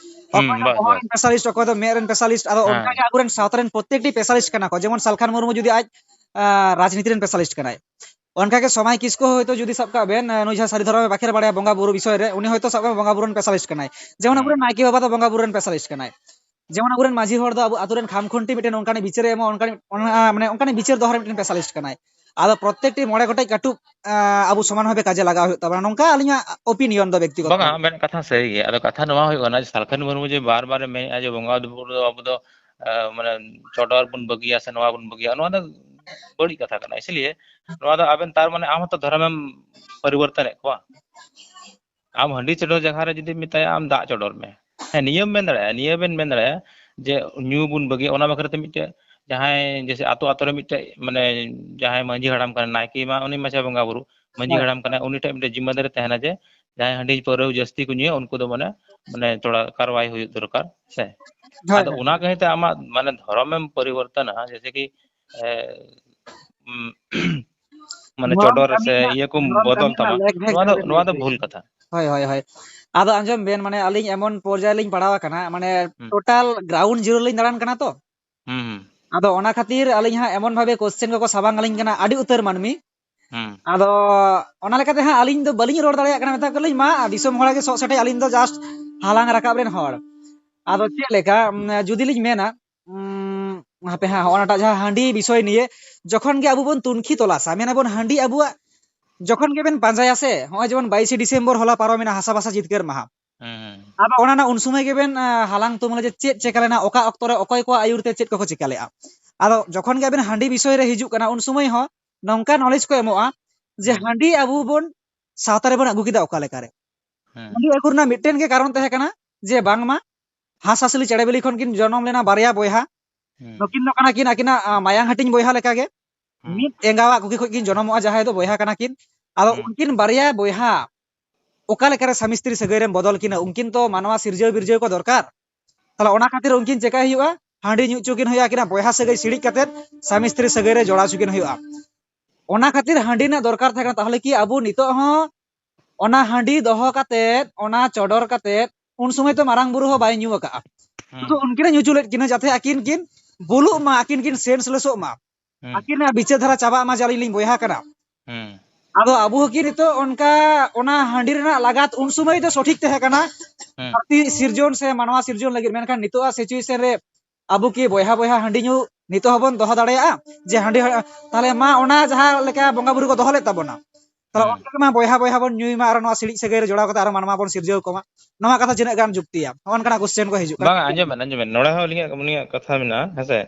ᱦᱩᱸ, ᱚᱠᱚᱭ ᱫᱚ ᱵᱟᱥ, ᱵᱚᱦᱚᱜ ᱵᱟᱥ᱾ ᱨᱮᱱ specialist, ᱚᱠᱚᱭ ᱫᱚ ᱢᱮᱫ ᱨᱮᱱ specialist, ᱟᱫᱚ ᱦᱮᱸ᱾ ᱚᱱᱠᱟ ᱜᱮ ᱟᱵᱚᱨᱮᱱ ᱥᱟᱶᱛᱟ ᱨᱮᱱ ᱯᱨᱚᱛᱮᱠᱴᱤ specialist ᱠᱟᱱᱟ ᱠᱚ, ᱡᱮᱢᱚᱱ ᱥᱟᱞᱠᱷᱟᱱ ᱢᱩᱨᱢᱩ ᱡᱩᱫᱤ ᱟᱡ, ᱟᱸ, ᱨᱟᱡᱽᱱᱤᱛᱤ ᱨᱮᱱ specialist ᱠᱟᱱᱟᱭ, ᱚᱱᱠᱟ ᱜᱮ ᱥᱚᱢᱟᱭ ᱠᱤᱥᱠᱩ ᱦᱚᱸ ᱦᱚᱭᱛᱳ ᱡᱩᱫᱤ ᱥᱟᱵ ᱠᱟᱜ ᱵᱮᱱ, ᱟᱸ, ᱱᱩᱭ ᱡᱟᱦᱟᱸ ᱥᱟᱹᱨᱤ ᱫᱷᱚᱨᱚᱢᱮ ᱵᱟᱠᱷᱮᱲ ᱵᱟᱲᱟᱭᱟ ᱵᱚᱸᱜᱟ ᱵᱩᱨᱩ ᱵᱤᱥᱚᱭ ᱨᱮ, ᱩᱱᱤ ᱦᱚᱭᱛᱳ ᱥᱟᱵ ᱠᱟᱜ ᱵᱮᱱ ᱵᱚᱸᱜᱟ ᱵᱩᱨᱩ ᱨᱮᱱ specialist ᱠᱟᱱᱟᱭ, ᱡᱮᱢᱚᱱ ᱦᱩᱸ᱾ ᱟᱵᱚᱨᱮᱱ ᱱᱟᱭᱠᱮ ᱵᱟᱵᱟ ᱫᱚ ᱵᱚᱸᱜᱟ ᱵᱩᱨᱩ ᱨᱮᱱ specialist ᱠᱟᱱᱟᱭ, ᱡᱮᱢᱚᱱ ᱟᱵᱚᱨᱮᱱ ᱢᱟᱹᱡᱷᱤ ᱦᱚᱲ ᱫᱚ ᱟᱵᱚ ᱟᱛᱳ ᱨᱮᱱ ᱠᱷᱟᱢ ᱠᱷᱩᱱᱴᱤ ᱢᱤᱫᱴᱮᱱ ᱚᱱᱠᱟᱱᱤᱡ ᱵᱤᱪᱟᱹᱨᱮ ᱮᱢᱟ, ᱚᱱᱠᱟᱱᱤᱡ, ᱚᱱᱟ, ᱢᱟᱱᱮ ᱚᱱᱠᱟᱱᱤᱡ ᱵᱤᱪᱟᱹᱨ ᱫᱚᱦᱚ ᱨᱮ ᱢᱤᱫᱴᱮᱱ specialist ᱠᱟᱱᱟᱭ᱾ ᱟᱫᱚ ᱯᱨᱚᱛᱮᱠᱴᱤ ᱢᱚᱬᱮ ᱜᱚᱴᱮᱡ ᱠᱟᱹᱴᱩᱵ, ᱟᱸ, ᱟᱵᱚ ᱥᱚᱢᱟᱱ ᱵᱷᱟᱵᱮ ᱠᱟᱡᱮ ᱞᱟᱜᱟᱣ ᱦᱩᱭᱩᱜ ᱛᱟᱵᱚᱱᱟ, ᱱᱚᱝᱠᱟ ᱟᱹᱞᱤᱧᱟᱜ opinion ᱫᱚ ᱵᱮᱠᱛᱤᱜᱚᱛᱚ ᱵᱟᱝᱟ, ᱵᱷᱟᱵᱮ᱾ ᱢᱮᱱ ᱠᱟᱛᱷᱟ ᱥᱟᱹᱨᱤ ᱜᱮ᱾ ᱟᱫᱚ ᱠᱟᱛᱷᱟ ᱱᱚᱣᱟ ᱦᱩᱭᱩᱜ ᱠᱟᱱᱟ ᱡᱮ ᱥᱟᱞᱠᱷᱟᱱ ᱢᱩᱨᱢᱩ ᱡᱮ ᱵᱟᱨ ᱵᱟᱨᱮ ᱢᱮᱱᱮᱫᱼᱟ ᱡᱮ ᱵᱚᱸᱜᱟ ᱵᱩᱨᱩ ᱫᱚ ᱟᱵᱚ ᱫᱚ, ᱟᱸ, ᱢᱟᱱᱮ ᱪᱚᱰᱚᱨ ᱵᱚᱱ ᱵᱟᱹᱜᱤᱭᱟ ᱥᱮ ᱱᱚᱣᱟ ᱵᱚᱱ ᱵᱟᱹᱜᱤᱭᱟ, ᱱᱚᱣᱟ ᱫᱚ ᱵᱟᱹᱲᱤᱡ ᱠᱟᱛᱷᱟ ᱠᱟᱱᱟ᱾ ᱤᱥᱞᱤᱭᱮ ᱱᱚᱣᱟ ᱫᱚ ᱟᱵᱮᱱ ᱛᱟᱨ ᱢᱟᱱᱮ ᱟᱢ ᱦᱚᱸᱛᱚ ᱫᱷᱚᱨᱚᱢᱮᱢ ᱯᱚᱨᱤᱵᱚᱨᱛᱚᱱᱮᱫ ᱠᱚᱣᱟ᱾ ᱟᱢ ᱦᱟᱺᱰᱤ ᱪᱚᱰᱚᱨ ᱡᱟᱭᱜᱟ ᱨᱮ ᱡᱩᱫᱤ ᱢᱮᱛᱟᱭᱟ ᱟᱢ ᱫᱟᱜ ᱪᱚᱰᱚᱨ ᱢᱮ, ᱦᱮᱸ, ᱱᱤᱭᱟᱹᱢ ᱢᱮᱱ ᱫᱟᱲᱮᱭᱟᱜᱼᱟ, ᱱᱤᱭᱟᱹ ᱵᱮᱱ ᱢᱮᱱ ᱫᱟᱲᱮᱭᱟᱜᱼᱟ ᱡᱮ ᱧᱩ ᱵᱚᱱ ᱵᱟᱹᱜᱤᱭᱟ, ᱚᱱᱟ ᱵᱟᱠᱷᱨᱟ ᱛᱮ ᱢᱤᱫᱴᱮᱡ ᱡᱟᱦᱟᱸᱭ ᱡᱮᱭᱥᱮ ᱟᱛᱳ ᱟᱛᱳ ᱨᱮ ᱢᱤᱫᱴᱮᱡ ᱢᱟᱱᱮ ᱡᱟᱦᱟᱸᱭ ᱢᱟᱺᱡᱷᱤ ᱦᱟᱲᱟᱢ ᱠᱟᱱᱟᱭ, ᱱᱟᱭᱠᱮ ᱢᱟ ᱩᱱᱤ ᱢᱟᱪᱷᱟ ᱵᱚᱸᱜᱟ ᱵᱩᱨᱩ, ᱢᱟᱺᱡᱷᱤ ᱦᱳᱭ᱾ ᱦᱟᱲᱟᱢ ᱠᱟᱱᱟᱭ, ᱩᱱᱤ ᱴᱷᱮᱡ ᱢᱤᱫᱴᱮᱡ ᱡᱤᱢᱢᱟᱹᱫᱟᱨᱤ ᱛᱟᱦᱮᱱᱟ ᱡᱮ ᱡᱟᱦᱟᱸᱭ ᱦᱟᱺᱰᱤ ᱯᱟᱹᱣᱨᱟᱹ ᱡᱟᱹᱥᱛᱤ ᱠᱚ ᱧᱩᱭᱟ ᱩᱱᱠᱩ ᱫᱚ ᱢᱟᱱᱮ, ᱢᱟᱱᱮ ᱛᱷᱚᱲᱟ ᱠᱟᱨᱣᱟᱭ ᱦᱩᱭᱩᱜ ᱫᱚᱨᱠᱟᱨ ᱥᱮ᱾ ᱦᱳᱭ, ᱟᱫᱚ ᱦᱳᱭ, ᱚᱱᱟ ᱦᱳᱭ᱾ ᱠᱟᱹᱦᱤᱛᱮ ᱟᱢᱟᱜ ᱢᱟᱱᱮ ᱫᱷᱚᱨᱚᱢᱮᱢ ᱯᱚᱨᱤᱵᱚᱨᱛᱚᱱᱟ, ᱡᱮᱭᱥᱮ ᱠᱤ, ᱮ, ᱩᱢ, ᱢᱟᱱᱮ ᱫᱷᱚᱨᱚᱢ ᱪᱚᱰᱚᱨ ᱠᱟᱹᱢᱤ ᱥᱮ ᱨᱮᱱᱟᱜ, ᱤᱭᱟᱹ ᱠᱚᱢ ᱫᱷᱚᱨᱚᱢ ᱠᱟᱹᱢᱤ ᱵᱚᱫᱚᱞ ᱨᱮᱱᱟᱜ ᱛᱟᱢᱟ, ᱞᱮᱠ ᱵᱷᱮᱫ ᱱᱚᱣᱟ ᱫᱚ, ᱡᱟᱹᱨᱩᱲ ᱱᱚᱣᱟ ᱫᱚ ᱞᱟᱹᱭ ᱵᱷᱩᱞ ᱠᱟᱱᱟ᱾ ᱠᱟᱛᱷᱟ᱾ ᱦᱳᱭ, ᱦᱳᱭ, ᱦᱳᱭ᱾ ᱟᱫᱚ ᱟᱸᱡᱚᱢ ᱵᱮᱱ, ᱢᱟᱱᱮ ᱟᱹᱞᱤᱧ ᱮᱢᱚᱱ ᱯᱚᱨᱡᱟᱭ ᱞᱤᱧ ᱯᱟᱲᱟᱣ ᱟᱠᱟᱱᱟ, ᱢᱟᱱᱮ ᱦᱩᱸ᱾ Total ground zero ᱞᱤᱧ ᱫᱟᱬᱟᱱ ᱠᱟᱱᱟ ᱛᱚ᱾ ᱦᱩᱸ, ᱦᱩᱸ᱾ ᱟᱫᱚ ᱚᱱᱟ ᱠᱷᱟᱹᱛᱤᱨ ᱟᱹᱞᱤᱧ ᱦᱟᱸᱜ ᱮᱢᱚᱱ ᱵᱷᱟᱵᱮ question ᱠᱚᱠᱚ ᱥᱟᱢᱟᱝ ᱟᱹᱞᱤᱧ ᱠᱟᱱᱟ ᱟᱹᱰᱤ ᱩᱛᱟᱹᱨ ᱢᱟᱹᱱᱢᱤ᱾ ᱦᱩᱸ᱾ ᱟᱫᱚ ᱚᱱᱟ ᱞᱮᱠᱟᱛᱮ ᱦᱟᱸᱜ ᱟᱹᱞᱤᱧ ᱫᱚ ᱵᱟᱹᱞᱤᱧ ᱨᱚᱲ ᱫᱟᱲᱮᱭᱟᱜ ᱠᱟᱱᱟ, ᱢᱮᱛᱟ ᱠᱚ ᱞᱤᱧ ᱢᱟ ᱫᱤᱥᱚᱢ ᱦᱚᱲ ᱜᱮ ᱥᱚᱜ ᱥᱮᱴᱮᱡ, ᱟᱹᱞᱤᱧ ᱫᱚ just ᱦᱟᱞᱟᱝ ᱨᱟᱠᱟᱵ ᱨᱮᱱ ᱦᱚᱲ᱾ ᱟᱫᱚ ᱪᱮᱫ ᱞᱮᱠᱟ, ᱩᱢ, ᱡᱩᱫᱤ ᱞᱤᱧ ᱢᱮᱱᱟ, ᱩᱸ, ᱦᱟᱯᱮ ᱦᱟᱸᱜ, ᱦᱚᱸᱜᱼᱚ ᱱᱟᱴᱟᱜ ᱡᱟᱦᱟᱸ ᱦᱟᱺᱰᱤ ᱵᱤᱥᱚᱭ ᱱᱤᱭᱮ ᱡᱚᱠᱷᱚᱱ ᱜᱮ ᱟᱵᱚ ᱵᱚᱱ ᱛᱩᱱᱠᱷᱤ ᱛᱚᱞᱟᱥᱟ, ᱢᱮᱱᱟᱵᱚᱱ ᱦᱟᱺᱰᱤ ᱟᱵᱚᱣᱟᱜ ᱡᱚᱠᱷᱚᱱ ᱜᱮᱵᱮᱱ ᱯᱟᱸᱡᱟᱭᱟ ᱥᱮ, ᱱᱚᱜᱼᱚᱭ ᱡᱮᱢᱚᱱ ᱵᱟᱭᱤᱥᱮ ᱰᱤᱥᱮᱢᱵᱚᱨ ᱦᱚᱞᱟ ᱯᱟᱨᱚᱢᱮᱱᱟ ᱦᱟᱥᱟ ᱵᱷᱟᱥᱟ ᱡᱤᱛᱠᱟᱹᱨ ᱢᱟᱦᱟ᱾ ᱦᱩᱸ, ᱦᱩᱸ᱾ ᱟᱫᱚ ᱚᱱᱟ ᱨᱮᱱᱟᱜ ᱩᱱ ᱥᱚᱢᱚᱭ ᱜᱮᱵᱮᱱ, ᱟ, ᱦᱟᱞᱟᱝ ᱛᱩᱢᱟᱹᱞᱟ ᱡᱮ ᱪᱮᱫ ᱪᱮᱠᱟ ᱞᱮᱱᱟ, ᱚᱠᱟ ᱚᱠᱛᱚ ᱨᱮ ᱚᱠᱚᱭ ᱠᱚᱣᱟᱜ ᱟᱹᱭᱩᱨ ᱛᱮ ᱪᱮᱫ ᱠᱚᱠᱚ ᱪᱮᱠᱟ ᱞᱮᱜᱼᱟ᱾ ᱟᱫᱚ ᱡᱚᱠᱷᱚᱱ ᱜᱮ ᱟᱵᱮᱱ ᱦᱟᱺᱰᱤ ᱵᱤᱥᱚᱭ ᱨᱮ ᱦᱤᱡᱩᱜ ᱠᱟᱱᱟ, ᱩᱱ ᱥᱚᱢᱚᱭ ᱦᱚᱸ ᱱᱚᱝᱠᱟ knowledge ᱠᱚ ᱮᱢᱚᱜᱼᱟ ᱡᱮ ᱦᱩᱸ᱾ ᱦᱟᱺᱰᱤ ᱟᱵᱚ ᱵᱚᱱ ᱥᱟᱶᱛᱟ ᱨᱮᱵᱚᱱ ᱟᱹᱜᱩ ᱠᱮᱫᱟ ᱚᱠᱟ ᱞᱮᱠᱟᱨᱮ᱾ ᱦᱩᱸ᱾ ᱦᱟᱺᱰᱤ ᱟᱹᱜᱩ ᱨᱮᱱᱟᱜ ᱢᱤᱫᱴᱮᱱ ᱜᱮ ᱠᱟᱨᱚᱱ ᱛᱟᱦᱮᱸ ᱠᱟᱱᱟ ᱡᱮ ᱵᱟᱝᱢᱟ ᱦᱟᱸᱥᱼᱦᱟᱸᱥᱞᱤ ᱪᱮᱬᱮ ᱵᱤᱞᱤ ᱠᱷᱚᱱ ᱠᱤᱱ ᱡᱚᱱᱚᱢ ᱞᱮᱱᱟ ᱵᱟᱨᱭᱟ ᱵᱚᱭᱦᱟ᱾ ᱦᱩᱸ᱾ ᱱᱩᱠᱤᱱ ᱫᱚ ᱠᱟᱱᱟ ᱠᱤᱱ ᱟᱹᱠᱤᱱᱟᱜ, ᱟ, ᱢᱟᱭᱟᱝ ᱦᱟᱹᱴᱤᱧ ᱵᱚᱭᱦᱟ ᱞᱮᱠᱟᱜᱮ᱾ ᱦᱩᱸ᱾ ᱢᱤᱫ ᱮᱸᱜᱟᱣᱟᱜ ᱠᱩᱠᱷᱤ ᱠᱷᱚᱱ ᱠᱤᱱ ᱡᱚᱱᱚᱢᱚᱜᱼᱟ, ᱡᱟᱦᱟᱸᱭ ᱫᱚ ᱵᱚᱭᱦᱟ ᱠᱟᱱᱟ ᱠᱤᱱ᱾ ᱟᱫᱚ ᱦᱩᱸ᱾ ᱩᱱᱠᱤᱱ ᱵᱟᱨᱭᱟ ᱵᱚᱭᱦᱟ ᱚᱠᱟ ᱞᱮᱠᱟᱨᱮ ᱥᱟᱢᱤ ᱥᱛᱨᱤ ᱥᱟᱹᱜᱟᱹᱭ ᱨᱮᱢ ᱵᱚᱫᱚᱞ ᱠᱤᱱᱟ? ᱩᱱᱠᱤᱱ ᱛᱚ ᱢᱟᱱᱣᱟ ᱥᱤᱨᱡᱟᱹᱣ ᱵᱤᱨᱡᱟᱹᱣ ᱠᱚ ᱫᱚᱨᱠᱟᱨ᱾ ᱛᱟᱦᱞᱮ ᱚᱱᱟ ᱠᱷᱟᱹᱛᱤᱨ ᱩᱱᱠᱤᱱ ᱪᱮᱠᱟᱭ ᱦᱩᱭᱩᱜᱼᱟ? ᱦᱟᱺᱰᱤ ᱧᱩ ᱦᱚᱪᱚ ᱠᱤᱱ ᱦᱩᱭᱩᱜᱼᱟ, ᱟᱹᱠᱤᱱᱟᱜ ᱵᱚᱭᱦᱟ ᱥᱟᱹᱜᱟᱹᱭ ᱥᱤᱲᱤᱡ ᱠᱟᱛᱮᱫ ᱥᱟᱢᱤ ᱥᱛᱨᱤ ᱥᱟᱹᱜᱟᱹᱭ ᱨᱮ ᱡᱚᱲᱟᱣ ᱦᱚᱪᱚ ᱠᱤᱱ ᱦᱩᱭᱩᱜᱼᱟ᱾ ᱚᱱᱟ ᱠᱷᱟᱹᱛᱤᱨ ᱦᱟᱺᱰᱤ ᱨᱮᱱᱟᱜ ᱫᱚᱨᱠᱟᱨ ᱛᱟᱦᱮᱸ ᱠᱟᱱᱟ᱾ ᱛᱟᱦᱞᱮ ᱠᱤ ᱟᱵᱚ ᱱᱤᱛᱚᱜ ᱦᱚᱸ ᱚᱱᱟ ᱦᱟᱺᱰᱤ ᱫᱚᱦᱚ ᱠᱟᱛᱮᱫ, ᱚᱱᱟ ᱪᱚᱰᱚᱨ ᱠᱟᱛᱮᱫ, ᱩᱱ ᱥᱚᱢᱚᱭ ᱛᱚ ᱢᱟᱨᱟᱝ ᱵᱩᱨᱩ ᱦᱚᱸ ᱵᱟᱭ ᱧᱩ ᱟᱠᱟᱜᱼᱟ᱾ ᱦᱩᱸ᱾ ᱥᱩᱫᱷᱩ ᱩᱱᱠᱤᱱᱮ ᱧᱩ ᱦᱚᱪᱚ ᱞᱮᱫ ᱠᱤᱱᱟ, ᱡᱟᱛᱮ ᱟᱹᱠᱤᱱ ᱠᱤᱱ ᱵᱩᱞᱩᱜ ᱢᱟ, ᱟᱹᱠᱤᱱ ᱠᱤᱱ senseless ᱚᱜ ᱢᱟ, ᱦᱩᱸ᱾ ᱟᱹᱠᱤᱱᱟᱜ ᱵᱤᱪᱟᱹᱨ ᱫᱷᱟᱨᱟ ᱪᱟᱵᱟᱜ ᱢᱟ ᱡᱮ ᱟᱹᱞᱤᱧ ᱞᱤᱧ ᱵᱚᱭᱦᱟ ᱠᱟᱱᱟ᱾ ᱦᱩᱸ᱾ ᱟᱫᱚ ᱟᱵᱚ ᱦᱚᱸ ᱠᱤ ᱱᱤᱛᱚᱜ ᱚᱱᱠᱟ ᱚᱱᱟ ᱦᱟᱺᱰᱤ ᱨᱮᱱᱟᱜ ᱞᱟᱜᱟᱛ ᱩᱱ ᱥᱚᱢᱚᱭ ᱫᱚ ᱥᱚᱴᱷᱤᱠ ᱛᱟᱦᱮᱸ ᱠᱟᱱᱟ, ᱦᱩᱸ᱾ ᱫᱷᱟᱹᱨᱛᱤ ᱥᱤᱨᱡᱚᱱ ᱥᱮ ᱢᱟᱱᱣᱟ ᱥᱤᱨᱡᱚᱱ ᱞᱟᱹᱜᱤᱫ, ᱢᱮᱱᱠᱷᱟᱱ ᱱᱤᱛᱚᱜᱟᱜ situation ᱨᱮ ᱟᱵᱚ ᱠᱤ ᱵᱚᱭᱦᱟ ᱵᱚᱭᱦᱟ ᱦᱟᱺᱰᱤ ᱧᱩ ᱱᱤᱛᱚᱜ ᱦᱚᱸᱵᱚᱱ ᱫᱚᱦᱚ ᱫᱟᱲᱮᱭᱟᱜᱼᱟ? ᱡᱮ ᱦᱟᱺᱰᱤ, ᱛᱟᱦᱞᱮ ᱢᱟ ᱚᱱᱟ ᱡᱟᱦᱟᱸ ᱞᱮᱠᱟ ᱵᱚᱸᱜᱟ ᱵᱩᱨᱩ ᱠᱚ ᱫᱚᱦᱚ ᱞᱮᱫ ᱛᱟᱵᱚᱱᱟ, ᱛᱟᱦᱞᱮ ᱦᱩᱸ᱾ ᱚᱱᱠᱟ ᱜᱮ ᱢᱟ ᱵᱚᱭᱦᱟ ᱵᱚᱭᱦᱟ ᱵᱚᱱ ᱧᱩᱭ ᱢᱟ, ᱟᱨ ᱱᱚᱣᱟ ᱥᱤᱲᱤᱡ ᱥᱟᱹᱜᱟᱹᱭ ᱨᱮ ᱡᱚᱲᱟᱣ ᱠᱟᱛᱮ ᱟᱨᱚ ᱢᱟᱱᱣᱟ ᱵᱚᱱ ᱥᱤᱨᱡᱟᱹᱣ ᱠᱚᱢᱟ᱾ ᱱᱚᱣᱟ ᱠᱟᱛᱷᱟ ᱛᱤᱱᱟᱹᱜ ᱜᱟᱱ ᱡᱩᱠᱛᱤᱭᱟ? ᱱᱚᱜᱼᱚ ᱱᱚᱝᱠᱟᱱᱟᱜ question ᱠᱚ ᱦᱤᱡᱩᱜ ᱠᱟᱱᱟ᱾ ᱵᱟᱝ, ᱟᱸᱡᱚᱢ ᱵᱮᱱ, ᱟᱸᱡᱚᱢ ᱵᱮᱱ, ᱱᱚᱰᱮ ᱦᱚᱸ ᱟᱹᱞᱤᱧᱟᱜ, ᱟᱹᱞᱤᱧᱟᱜ ᱠᱟᱛᱷᱟ ᱢᱮᱱᱟᱜᱼᱟ, ᱦᱮᱸ ᱥᱮ?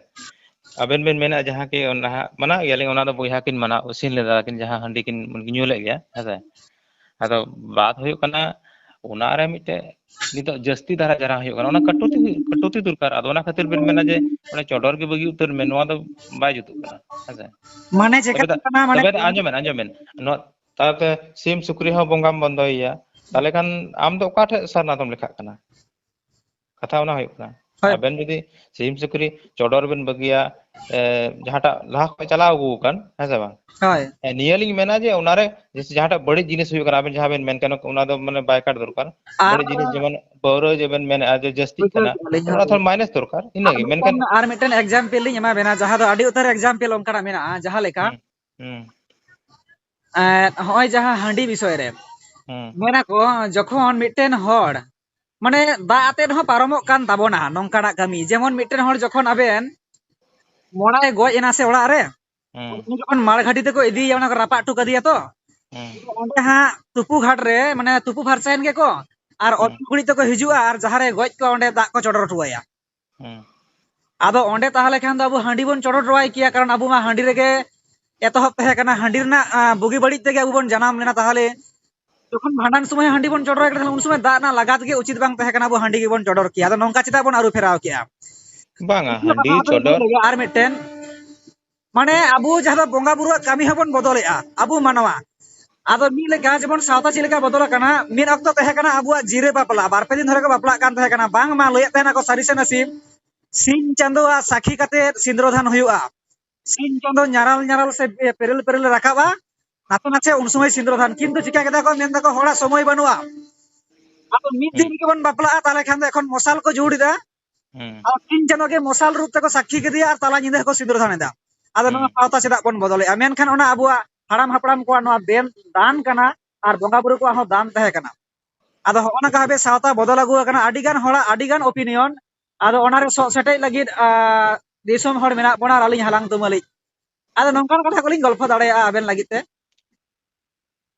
ᱟᱵᱮᱱ ᱵᱮᱱ ᱢᱮᱱᱟ ᱡᱟᱦᱟᱸ ᱠᱤ ᱚᱱᱟ ᱦᱟᱸᱜ ᱢᱟᱱᱟᱣ ᱜᱮᱭᱟᱞᱤᱧ, ᱚᱱᱟ ᱫᱚ ᱵᱚᱭᱦᱟ ᱠᱤᱱ ᱢᱟᱱᱟᱣ, ᱤᱥᱤᱱ ᱞᱮᱫᱟ ᱠᱤᱱ, ᱡᱟᱦᱟᱸ ᱦᱟᱺᱰᱤ ᱠᱤᱱ ᱧᱩ ᱞᱮᱫ ᱜᱮᱭᱟ, ᱦᱮᱸ ᱥᱮ? ᱟᱫᱚ ᱵᱟᱛ ᱦᱩᱭᱩᱜ ᱠᱟᱱᱟ, ᱚᱱᱟ ᱨᱮ ᱢᱤᱫᱴᱮᱡ ᱱᱤᱛᱚᱜ ᱡᱟᱹᱥᱛᱤ ᱫᱷᱟᱨᱟ ᱡᱟᱦᱟᱸ ᱦᱩᱭᱩᱜ ᱠᱟᱱᱟ, ᱚᱱᱟ ᱠᱟᱹᱴᱩᱛᱤ ᱦᱩᱭᱩᱜ, ᱠᱟᱹᱴᱩᱛᱤ ᱫᱚᱨᱠᱟᱨ᱾ ᱟᱫᱚ ᱚᱱᱟ ᱠᱷᱟᱹᱛᱤᱨ ᱵᱮᱱ ᱢᱮᱱᱟ ᱡᱮ ᱚᱱᱟ ᱪᱚᱰᱚᱨ ᱜᱮ ᱵᱟᱹᱜᱤ ᱩᱛᱟᱹᱨ ᱢᱮ, ᱱᱚᱣᱟ ᱫᱚ ᱵᱟᱭ ᱡᱩᱛᱩᱜ ᱠᱟᱱᱟ, ᱦᱮᱸ ᱥᱮ? ᱢᱟᱱᱮ ᱪᱮᱠᱟ ᱛᱚᱵᱮ ᱫᱚ, ᱠᱟᱱᱟ, ᱢᱟᱱᱮ ᱛᱚᱵᱮ ᱫᱚ ᱟᱸᱡᱚᱢ ᱵᱮᱱ, ᱟᱸᱡᱚᱢ ᱵᱮᱱ᱾ ᱱᱚᱣᱟ ᱛᱟᱨᱯᱚᱨᱮ ᱥᱤᱢ ᱥᱩᱠᱨᱤ ᱦᱚᱸ ᱵᱚᱸᱜᱟᱢ ᱵᱚᱱᱫᱚᱭᱮᱭᱟ, ᱛᱟᱦᱞᱮ ᱠᱷᱟᱱ ᱟᱢ ᱫᱚ ᱚᱠᱟ ᱴᱷᱮᱡ ᱥᱟᱨᱱᱟ ᱫᱚᱢ ᱞᱮᱠᱷᱟᱜ ᱠᱟᱱᱟ? ᱠᱟᱛᱷᱟ ᱚᱱᱟ ᱦᱩᱭᱩᱜ ᱠᱟᱱᱟ᱾ ᱦᱳᱭ᱾ ᱟᱵᱮᱱ ᱡᱩᱫᱤ ᱥᱤᱢ ᱥᱩᱠᱨᱤ ᱪᱚᱰᱚᱨ ᱵᱮᱱ ᱵᱟᱹᱜᱤᱭᱟ, ᱮ, ᱡᱟᱦᱟᱸᱴᱟᱜ ᱞᱟᱦᱟ ᱠᱷᱚᱱ ᱪᱟᱞᱟᱣ ᱟᱹᱜᱩ ᱟᱠᱟᱱ, ᱦᱮᱸ ᱥᱮ ᱵᱟᱝ? ᱦᱳᱭ᱾ ᱦᱮᱸ, ᱱᱤᱭᱟᱹ ᱞᱤᱧ ᱢᱮᱱᱟ ᱡᱮ ᱚᱱᱟᱨᱮ ᱡᱮᱭᱥᱮ ᱡᱟᱦᱟᱸᱴᱟᱜ ᱵᱟᱹᱲᱤᱡ ᱡᱤᱱᱤᱥ ᱦᱩᱭᱩᱜ ᱠᱟᱱᱟ, ᱟᱵᱮᱱ ᱡᱟᱦᱟᱸ ᱵᱮᱱ ᱢᱮᱱ ᱠᱟᱱᱟ, ᱚᱱᱟ ᱫᱚ ᱢᱟᱱᱮ ᱵᱟᱭ ᱠᱟᱴ ᱫᱚᱨᱠᱟᱨ᱾ ᱟᱨ ᱵᱟᱹᱲᱤᱡ ᱡᱤᱱᱤᱥ ᱡᱮᱢᱚᱱ ᱯᱟᱹᱣᱨᱟᱹ ᱡᱮᱵᱮᱱ ᱢᱮᱱᱮᱫᱼᱟ ᱡᱮ ᱡᱟᱹᱥᱛᱤᱜ ᱵᱩᱡᱷᱟᱹᱣ ᱠᱟᱱᱟ, ᱠᱮᱫᱟ ᱞᱤᱧ, ᱚᱱᱟ ᱦᱳᱭ᱾ ᱛᱷᱚᱲᱟ minus ᱫᱚᱨᱠᱟᱨ, ᱤᱱᱟᱹᱜᱮ᱾ ᱟᱨ ᱢᱮᱱᱠᱷᱟᱱ ᱢᱤᱫᱴᱮᱱ, ᱟᱨ ᱢᱤᱫᱴᱮᱱ example ᱞᱤᱧ ᱮᱢᱟ ᱵᱮᱱᱟ, ᱡᱟᱦᱟᱸ ᱫᱚ ᱟᱹᱰᱤ ᱩᱛᱟᱹᱨ example ᱚᱱᱠᱟᱱᱟᱜ ᱢᱮᱱᱟᱜᱼᱟ, ᱡᱟᱦᱟᱸ ᱞᱮᱠᱟ, ᱦᱩᱸ, ᱦᱩᱸ᱾ ᱮᱸ, ᱦᱚᱸᱜᱼᱚᱭ ᱡᱟᱦᱟᱸ ᱦᱟᱺᱰᱤ ᱵᱤᱥᱚᱭ ᱨᱮ, ᱦᱩᱸ᱾ ᱢᱮᱱᱟᱠᱚ, ᱡᱚᱠᱷᱚᱱ ᱢᱤᱫᱴᱮᱱ ᱦᱚᱲ ᱢᱟᱱᱮ ᱫᱟᱜ ᱟᱛᱮᱫ ᱦᱚᱸ ᱯᱟᱨᱚᱢᱚᱜ ᱠᱟᱱ ᱛᱟᱵᱚᱱᱟ ᱱᱚᱝᱠᱟᱱᱟᱜ ᱠᱟᱹᱢᱤ᱾ ᱡᱮᱢᱚᱱ ᱢᱤᱫᱴᱮᱱ ᱦᱚᱲ ᱡᱚᱠᱷᱚᱱ ᱟᱵᱮᱱ ᱢᱚᱲᱟᱭ ᱜᱚᱡ ᱮᱱᱟ ᱥᱮ ᱚᱲᱟᱜ ᱨᱮ, ᱦᱩᱸ᱾ ᱩᱱᱤ ᱡᱚᱠᱷᱚᱱ ᱢᱟᱲ ᱜᱷᱟᱹᱴᱤ ᱛᱮᱠᱚ ᱤᱫᱤᱭᱮᱭᱟ, ᱚᱱᱟ ᱠᱚ ᱨᱟᱯᱟᱜ ᱦᱚᱴᱚ ᱠᱟᱫᱮᱭᱟ ᱛᱚ, ᱦᱩᱸ᱾ ᱚᱸᱰᱮ ᱦᱟᱸᱜ ᱛᱩᱯᱩ ᱜᱷᱟᱴ ᱨᱮ, ᱢᱟᱱᱮ, ᱛᱩᱯᱩ ᱯᱷᱟᱨᱪᱟᱭᱮᱱ ᱜᱮᱠᱚ, ᱟᱨ ᱦᱩᱸ᱾ ᱚᱛ ᱞᱩᱜᱽᱲᱤᱡ ᱛᱮᱠᱚ ᱦᱤᱡᱩᱜᱼᱟ, ᱟᱨ ᱡᱟᱦᱟᱸ ᱨᱮ ᱜᱚᱡ ᱠᱚᱣᱟ, ᱚᱸᱰᱮ ᱫᱟᱜ ᱠᱚ ᱪᱚᱰᱚᱨ ᱦᱚᱴᱚ ᱟᱭᱟ᱾ ᱦᱩᱸ᱾ ᱟᱫᱚ ᱚᱸᱰᱮ ᱛᱟᱦᱚᱞᱮ ᱠᱷᱟᱱ ᱫᱚ ᱟᱵᱚ ᱦᱟᱺᱰᱤ ᱵᱚᱱ ᱪᱚᱰᱚᱨ ᱦᱚᱴᱚᱣᱟᱭ ᱠᱮᱭᱟ, ᱠᱟᱨᱚᱱ ᱟᱵᱚ ᱢᱟ ᱦᱟᱺᱰᱤ ᱨᱮᱜᱮ ᱮᱛᱚᱦᱚᱵ ᱛᱟᱦᱮᱸ ᱠᱟᱱᱟ, ᱦᱟᱺᱰᱤ ᱨᱮᱱᱟᱜ, ᱟᱸ, ᱵᱩᱜᱤ ᱵᱟᱹᱲᱤᱡ ᱛᱮᱜᱮ ᱟᱵᱚ ᱵᱚᱱ ᱡᱟᱱᱟᱢ ᱞᱮᱱᱟ᱾ ᱛᱟᱦᱚᱞᱮ ᱡᱚᱠᱷᱚᱱ ᱵᱷᱟᱸᱰᱟᱱ ᱥᱚᱢᱚᱭ ᱦᱟᱺᱰᱤ ᱵᱚᱱ ᱪᱚᱰᱚᱨᱟᱭ ᱠᱟᱱᱟ, ᱩᱱ ᱥᱚᱢᱚᱭ ᱫᱟᱜ ᱨᱮᱱᱟᱜ ᱞᱟᱜᱟᱛ ᱜᱮ ᱩᱪᱤᱛ ᱵᱟᱝ ᱛᱟᱦᱮᱸ ᱠᱟᱱᱟ, ᱟᱵᱚ ᱦᱟᱺᱰᱤ ᱜᱮᱵᱚᱱ ᱪᱚᱰᱚᱨ ᱠᱮᱭᱟ᱾ ᱟᱫᱚ ᱱᱚᱝᱠᱟ ᱪᱮᱫᱟᱜ ᱵᱚᱱ ᱟᱹᱨᱩ ᱯᱷᱮᱨᱟᱣ ᱠᱮᱜᱼᱟ? ᱵᱟᱝᱟ, ᱦᱟᱺᱰᱤ ᱪᱚᱰᱚᱨ ᱟᱨ ᱢᱤᱫᱴᱮᱱ, ᱢᱟᱱᱮ, ᱟᱵᱚ ᱡᱟᱦᱟᱸ ᱫᱚ ᱵᱚᱸᱜᱟ ᱵᱩᱨᱩᱣᱟᱜ ᱠᱟᱹᱢᱤ ᱦᱚᱸᱵᱚᱱ ᱵᱚᱫᱚᱞᱮᱜᱼᱟ, ᱟᱵᱚ ᱢᱟᱱᱣᱟ᱾ ᱟᱫᱚ ᱢᱤᱫ ᱞᱮᱠᱟ ᱡᱮᱢᱚᱱ ᱥᱟᱶᱛᱟ ᱪᱮᱫ ᱞᱮᱠᱟ ᱵᱚᱫᱚᱞ ᱟᱠᱟᱱᱟ, ᱢᱤᱫ ᱚᱠᱛᱚ ᱛᱟᱦᱮᱸ ᱠᱟᱱᱟ ᱟᱵᱚᱣᱟᱜ ᱡᱤᱨᱟᱹ ᱵᱟᱯᱞᱟ, ᱵᱟᱨ ᱯᱮ ᱫᱤᱱ ᱫᱷᱚᱨᱮ ᱠᱚ ᱵᱟᱯᱞᱟᱜ ᱠᱟᱱ ᱛᱟᱦᱮᱸ ᱠᱟᱱᱟ, ᱵᱟᱝᱢᱟ ᱞᱟᱹᱭᱮᱫ ᱛᱟᱦᱮᱱᱟ ᱠᱚ ᱥᱟᱹᱨᱤ ᱥᱮ ᱱᱟᱥᱮ, ᱥᱤᱧ ᱪᱟᱸᱫᱳᱣᱟᱜ ᱥᱟᱹᱠᱷᱤ ᱠᱟᱛᱮ ᱥᱤᱸᱫᱽᱨᱟᱹ ᱫᱟᱱ ᱦᱩᱭᱩᱜᱼᱟ᱾ ᱥᱤᱧ ᱪᱟᱸᱫᱳ ᱧᱟᱨᱟᱞ ᱧᱟᱨᱟᱞ ᱥᱮ ᱯᱮᱨᱮᱞ ᱯᱮᱨᱮᱞ ᱮ ᱨᱟᱠᱟᱵᱼᱟ, ᱱᱟᱥᱮ ᱱᱟᱥᱮ ᱩᱱ ᱥᱚᱢᱚᱭ ᱥᱤᱸᱫᱽᱨᱟᱹ ᱫᱟᱱ᱾ ᱠᱤᱱᱛᱩ ᱪᱤᱠᱟ ᱠᱮᱫᱟ ᱠᱚ, ᱢᱮᱱ ᱫᱟᱠᱚ ᱦᱚᱲᱟᱜ ᱥᱚᱢᱚᱭ ᱵᱟᱹᱱᱩᱜᱼᱟ, ᱟᱫᱚ ᱢᱤᱫ ᱫᱤᱱ ᱦᱩᱸ᱾ ᱜᱮᱵᱚᱱ ᱵᱟᱯᱞᱟᱜᱼᱟ, ᱛᱟᱦᱚᱞᱮ ᱠᱷᱟᱱ ᱫᱚ ᱮᱠᱷᱚᱱ ᱢᱚᱥᱟᱞ ᱠᱚ ᱡᱩᱲ ᱮᱫᱟ᱾ ᱦᱩᱸ᱾ ᱟᱨ ᱥᱤᱧ ᱪᱟᱸᱫᱳ ᱜᱮ ᱢᱚᱥᱟᱞ ᱨᱩᱯ ᱛᱮᱠᱚ ᱥᱟᱹᱠᱷᱤ ᱠᱮᱫᱮᱭᱟ ᱟᱨ ᱛᱟᱞᱟ ᱧᱤᱫᱟᱹ ᱦᱚᱸᱠᱚ ᱥᱤᱸᱫᱽᱨᱟᱹ ᱫᱟᱱ ᱮᱫᱟ᱾ ᱟᱫᱚ ᱱᱚᱣᱟ ᱦᱩᱸ᱾ ᱥᱟᱶᱛᱟ ᱪᱮᱫᱟᱜ ᱵᱚᱱ ᱵᱚᱫᱚᱞᱮᱜᱼᱟ? ᱢᱮᱱᱠᱷᱟᱱ ᱚᱱᱟ ᱟᱵᱚᱣᱟᱜ ᱦᱟᱲᱟᱢ ᱦᱟᱯᱲᱟᱢ ᱠᱚᱣᱟᱜ ᱱᱚᱣᱟ ᱫᱮᱱ ᱫᱟᱱ ᱠᱟᱱᱟ ᱟᱨ ᱵᱚᱸᱜᱟ ᱵᱩᱨᱩ ᱠᱚᱣᱟᱜ ᱦᱚᱸ ᱫᱟᱱ ᱛᱟᱦᱮᱸ ᱠᱟᱱᱟ᱾ ᱟᱫᱚ ᱦᱚᱸᱜᱼᱚ ᱱᱚᱝᱠᱟ ᱵᱷᱟᱵᱮ ᱥᱟᱶᱛᱟ ᱵᱚᱫᱚᱞ ᱟᱹᱜᱩ ᱟᱠᱟᱱᱟ, ᱟᱹᱰᱤ ᱜᱟᱱ ᱦᱚᱲᱟᱜ ᱟᱹᱰᱤ ᱜᱟᱱ opinion᱾ ᱟᱫᱚ ᱚᱱᱟᱨᱮ ᱥᱚᱜ ᱥᱮᱴᱮᱡ ᱞᱟᱹᱜᱤᱫ, ᱟ, ᱫᱤᱥᱚᱢ ᱦᱚᱲ ᱢᱮᱱᱟᱜ ᱵᱚᱱᱟ ᱟᱨ ᱟᱹᱞᱤᱧ ᱦᱟᱞᱟᱝ ᱛᱩᱢᱟᱹᱞᱤᱡ᱾ ᱟᱫᱚ ᱱᱚᱝᱠᱟᱱ ᱠᱟᱛᱷᱟ ᱠᱚᱞᱤᱧ ᱜᱚᱞᱯᱷᱚ ᱫᱟᱲᱮᱭᱟᱜᱼᱟ ᱟᱵᱮᱱ ᱞᱟᱹᱜᱤᱫ ᱛᱮ᱾